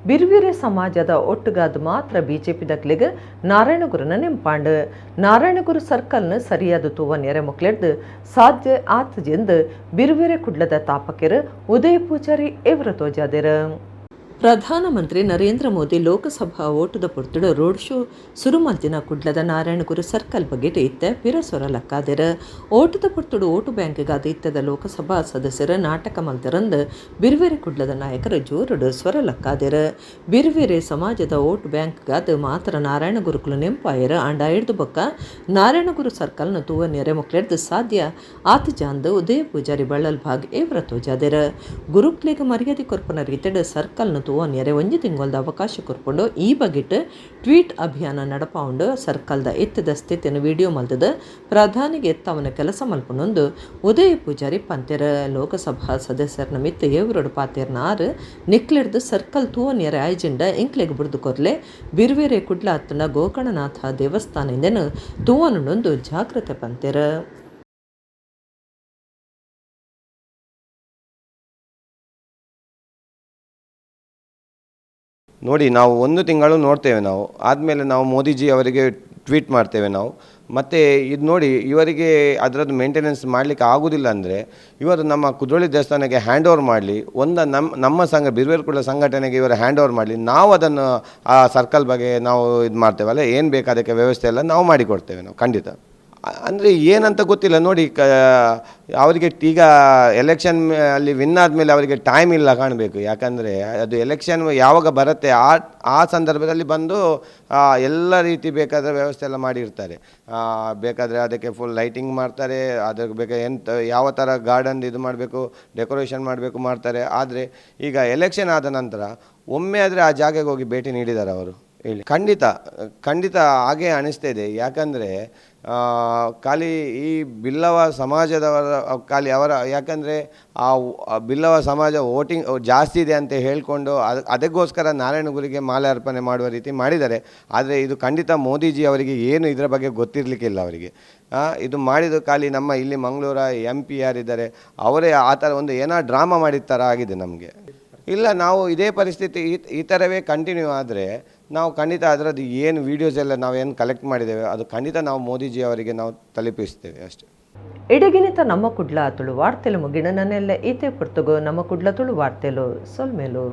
ಬಿರ್ವಿರೆ ಸಮಾಜದ ಒಟ್ಟುಗಾದ ಮಾತ್ರ ಬಿಜೆಪಿ ದಕ್ಲಿಗೆ ನಾರಾಯಣಗುರುನ ನೆಂಪಾಂಡು ನಾರಾಯಣಗುರು ಸರ್ಕಲ್ನ ಸರಿಯಾದ ತೂವ ನೆರೆ ಮುಕ್ಲೆಡ್ದು ಸಾಧ್ಯ ಆತಜೆಂದು ಬಿರ್ವಿರೆ ಕುಡ್ಲದ ತಾಪಕೆರು ಉದಯ ಪೂಜಾರಿ ಎವರ ತೋಜಾದಿರು. ಪ್ರಧಾನಮಂತ್ರಿ ನರೇಂದ್ರ ಮೋದಿ ಲೋಕಸಭಾ ಓಟದ ಪೊರ್ತುಡು ರೋಡ್ ಶೋ ಸುರುಮಲ್ತಿನ ಕುಡ್ಲದ ನಾರಾಯಣಗುರು ಸರ್ಕಲ್ ಬಗ್ಗೆ ಇತ್ತೆ ಪಿರಸೊರ ಲಕ್ಕಾದಿರ. ಓಟದ ಪೊರ್ತುಡು ಓಟು ಬ್ಯಾಂಕ್ಗಾದ ಇತ್ತದ ಲೋಕಸಭಾ ಸದಸ್ಯರ ನಾಟಕ ಮಲ್ತಿರಂದು ಬಿರ್ವೆರೆ ಕುಡ್ಲದ ನಾಯಕರು ಜೋರುಡು ಸ್ವರ ಲಕ್ಕಾದಿರ. ಬಿರ್ವೆರೆ ಸಮಾಜದ ಓಟು ಬ್ಯಾಂಕ್ಗಾದ ಮಾತ್ರ ನಾರಾಯಣಗುರುಕುಲು ನೆಂಪಾಯರ ಆಂಡ ಹಿಡ್ದು ಬೊಕ್ಕ ನಾರಾಯಣಗುರು ಸರ್ಕಲ್ನ ತೂವ ನೆರೆ ಮುಕ್ಲೆಡ್ದು ಸಾಧ್ಯ ಆತಜಾಂದು ಉದಯ ಪೂಜಾರಿ ಬಳ್ಳಲ್ ಭಾಗ್ ಏವ್ರ ತೋಜಾದಿರ. ಗುರುಕ್ಲಿಗೆ ಮರ್ಯಾದೆ ಕೊರ್ಪನ ರೀತಿಡ್ ಸರ್ಕಲ್ನ ನೆರೆ ಒಂಜಿ ತಿಂಗೊಲ್ದ ಅವಕಾಶ ಕೊರ್ಪುಂಡು. ಈ ಬಗೆಟ್ ಟ್ವೀಟ್ ಅಭಿಯಾನ ನಡಪಾವುಂಡು. ಸರ್ಕಲ್ದ ಎತ್ತದ ಸ್ಥಿತಿಯನ್ನು ವಿಡಿಯೋ ಮಲ್ತದ ಪ್ರಧಾನಿಗೆ ಎತ್ತವನ ಕೆಲಸ ಮಲ್ಪುನೊಂದು ಉದಯ ಪೂಜಾರಿ ಪಂತೆರ. ಲೋಕಸಭಾ ಸದಸ್ಯರನ ಮಿತ್ತ ಏವರೋಡು ಪಾತೆರ್ನ ಆರು ನಿಕ್ಲೆಡ್ದು ಸರ್ಕಲ್ ತೂವ ನೆರೆ ಆಯ್ಜಿಂಡ ಇಂಕ್ಲೆಗ್ ಬುಡ್ದು ಕೊರ್ಲೆ ಬಿರ್ವೇರೆ ಕುಡ್ಲ ಅತ್ತನ ಗೋಕರ್ಣನಾಥ ದೇವಸ್ಥಾನದಿಂದನು ತೂವನುಂಡೊಂದು ಜಾಗ್ರತೆ ಪಂತೆರ. ನೋಡಿ, ನಾವು ಒಂದು ತಿಂಗಳು ನೋಡ್ತೇವೆ ನಾವು, ಆದಮೇಲೆ ನಾವು ಮೋದಿಜಿ ಅವರಿಗೆ ಟ್ವೀಟ್ ಮಾಡ್ತೇವೆ ನಾವು. ಮತ್ತು ಇದು ನೋಡಿ, ಇವರಿಗೆ ಅದರದ್ದು ಮೇಂಟೆನೆನ್ಸ್ ಮಾಡಲಿಕ್ಕೆ ಆಗೋದಿಲ್ಲ ಅಂದರೆ ಇವರು ನಮ್ಮ ಕುದ್ರೋಳಿ ದೇವಸ್ಥಾನಕ್ಕೆ ಹ್ಯಾಂಡ್ ಓವರ್ ಮಾಡಲಿ, ಒಂದು ನಮ್ಮ ಸಂಘ ಬಿರ್ವೇರ್ ಕುಡ್ಲ ಸಂಘಟನೆಗೆ ಇವರು ಹ್ಯಾಂಡ್ ಓವರ್ ಮಾಡಲಿ, ನಾವು ಅದನ್ನು ಆ ಸರ್ಕಲ್ ಬಗ್ಗೆ ನಾವು ಇದು ಮಾಡ್ತೇವಲ್ಲ, ಏನು ಬೇಕು ಅದಕ್ಕೆ ವ್ಯವಸ್ಥೆ ಎಲ್ಲ ನಾವು ಮಾಡಿಕೊಡ್ತೇವೆ ನಾವು ಖಂಡಿತ. ಅಂದರೆ ಏನಂತ ಗೊತ್ತಿಲ್ಲ ನೋಡಿ, ಅವರಿಗೆ ಈಗ ಎಲೆಕ್ಷನ್ ಅಲ್ಲಿ ವಿನ್ ಆದಮೇಲೆ ಅವರಿಗೆ ಟೈಮ್ ಇಲ್ಲ ಕಾಣಬೇಕು. ಯಾಕಂದರೆ ಅದು ಎಲೆಕ್ಷನ್ ಯಾವಾಗ ಬರುತ್ತೆ ಆ ಆ ಸಂದರ್ಭದಲ್ಲಿ ಬಂದು ಎಲ್ಲ ರೀತಿ ಬೇಕಾದ ವ್ಯವಸ್ಥೆ ಎಲ್ಲ ಮಾಡಿರ್ತಾರೆ. ಬೇಕಾದರೆ ಅದಕ್ಕೆ ಫುಲ್ ಲೈಟಿಂಗ್ ಮಾಡ್ತಾರೆ, ಅದಕ್ಕೆ ಬೇಕಾದ ಎಂತ ಯಾವ ಥರ ಗಾರ್ಡನ್ ಇದು ಮಾಡಬೇಕು, ಡೆಕೋರೇಷನ್ ಮಾಡಬೇಕು ಮಾಡ್ತಾರೆ. ಆದರೆ ಈಗ ಎಲೆಕ್ಷನ್ ಆದ ನಂತರ ಒಮ್ಮೆ ಆದರೆ ಆ ಜಾಗಕ್ಕೆ ಹೋಗಿ ಭೇಟಿ ನೀಡಿದ್ದಾರೆ ಅವರು ಹೇಳಿ. ಖಂಡಿತ ಖಂಡಿತ ಹಾಗೆ ಅನಿಸ್ತಾ ಇದೆ. ಯಾಕಂದರೆ ಖಾಲಿ ಈ ಬಿಲ್ಲವ ಸಮಾಜದವರ ಖಾಲಿ ಅವರ, ಯಾಕಂದರೆ ಆ ಬಿಲ್ಲವ ಸಮಾಜ ವೋಟಿಂಗ್ ಜಾಸ್ತಿ ಇದೆ ಅಂತ ಹೇಳಿಕೊಂಡು ಅದಕ್ಕೋಸ್ಕರ ನಾರಾಯಣಗುರಿಗೆ ಮಾಲೆ ಅರ್ಪಣೆ ಮಾಡುವ ರೀತಿ ಮಾಡಿದ್ದಾರೆ. ಆದರೆ ಇದು ಖಂಡಿತ ಮೋದಿಜಿ ಅವರಿಗೆ ಏನು ಇದರ ಬಗ್ಗೆ ಗೊತ್ತಿರಲಿಕ್ಕಿಲ್ಲ ಅವರಿಗೆ. ಇದು ಮಾಡಿದ ಖಾಲಿ ನಮ್ಮ ಇಲ್ಲಿ ಮಂಗಳೂರ ಎಂ ಪಿ ಯಾರಿದ್ದಾರೆ ಅವರೇ ಆ ಥರ ಒಂದು ಏನೋ ಡ್ರಾಮಾ ಮಾಡಿದ ಥರ ಆಗಿದೆ ನಮಗೆ. ಇಲ್ಲ, ನಾವು ಇದೇ ಪರಿಸ್ಥಿತಿ ಈ ಥರವೇ ಕಂಟಿನ್ಯೂ ಆದರೆ ನಾವು ಖಂಡಿತ ಅದರದ್ದು ಏನು ವೀಡಿಯೋಸ್ ಎಲ್ಲ ನಾವೇನು ಕಲೆಕ್ಟ್ ಮಾಡಿದ್ದೇವೆ ಅದು ಖಂಡಿತ ನಾವು ಮೋದಿಜಿ ಅವರಿಗೆ ನಾವು ತಲುಪಿಸ್ತೇವೆ ಅಷ್ಟೇ. ಇಡಗಿನಿತ ನಮ್ಮ ಕುಡ್ಲ ತುಳು ವಾರ್ತೆಲು ಮುಗಿಣ ನನ್ನೆಲ್ಲ ಈತೆ ಪುರ್ತಗೋ ನಮ್ಮ ಕುಡ್ಲ ತುಳು ವಾರ್ತೆಲು ಸೊಲ್ಮೇಲು.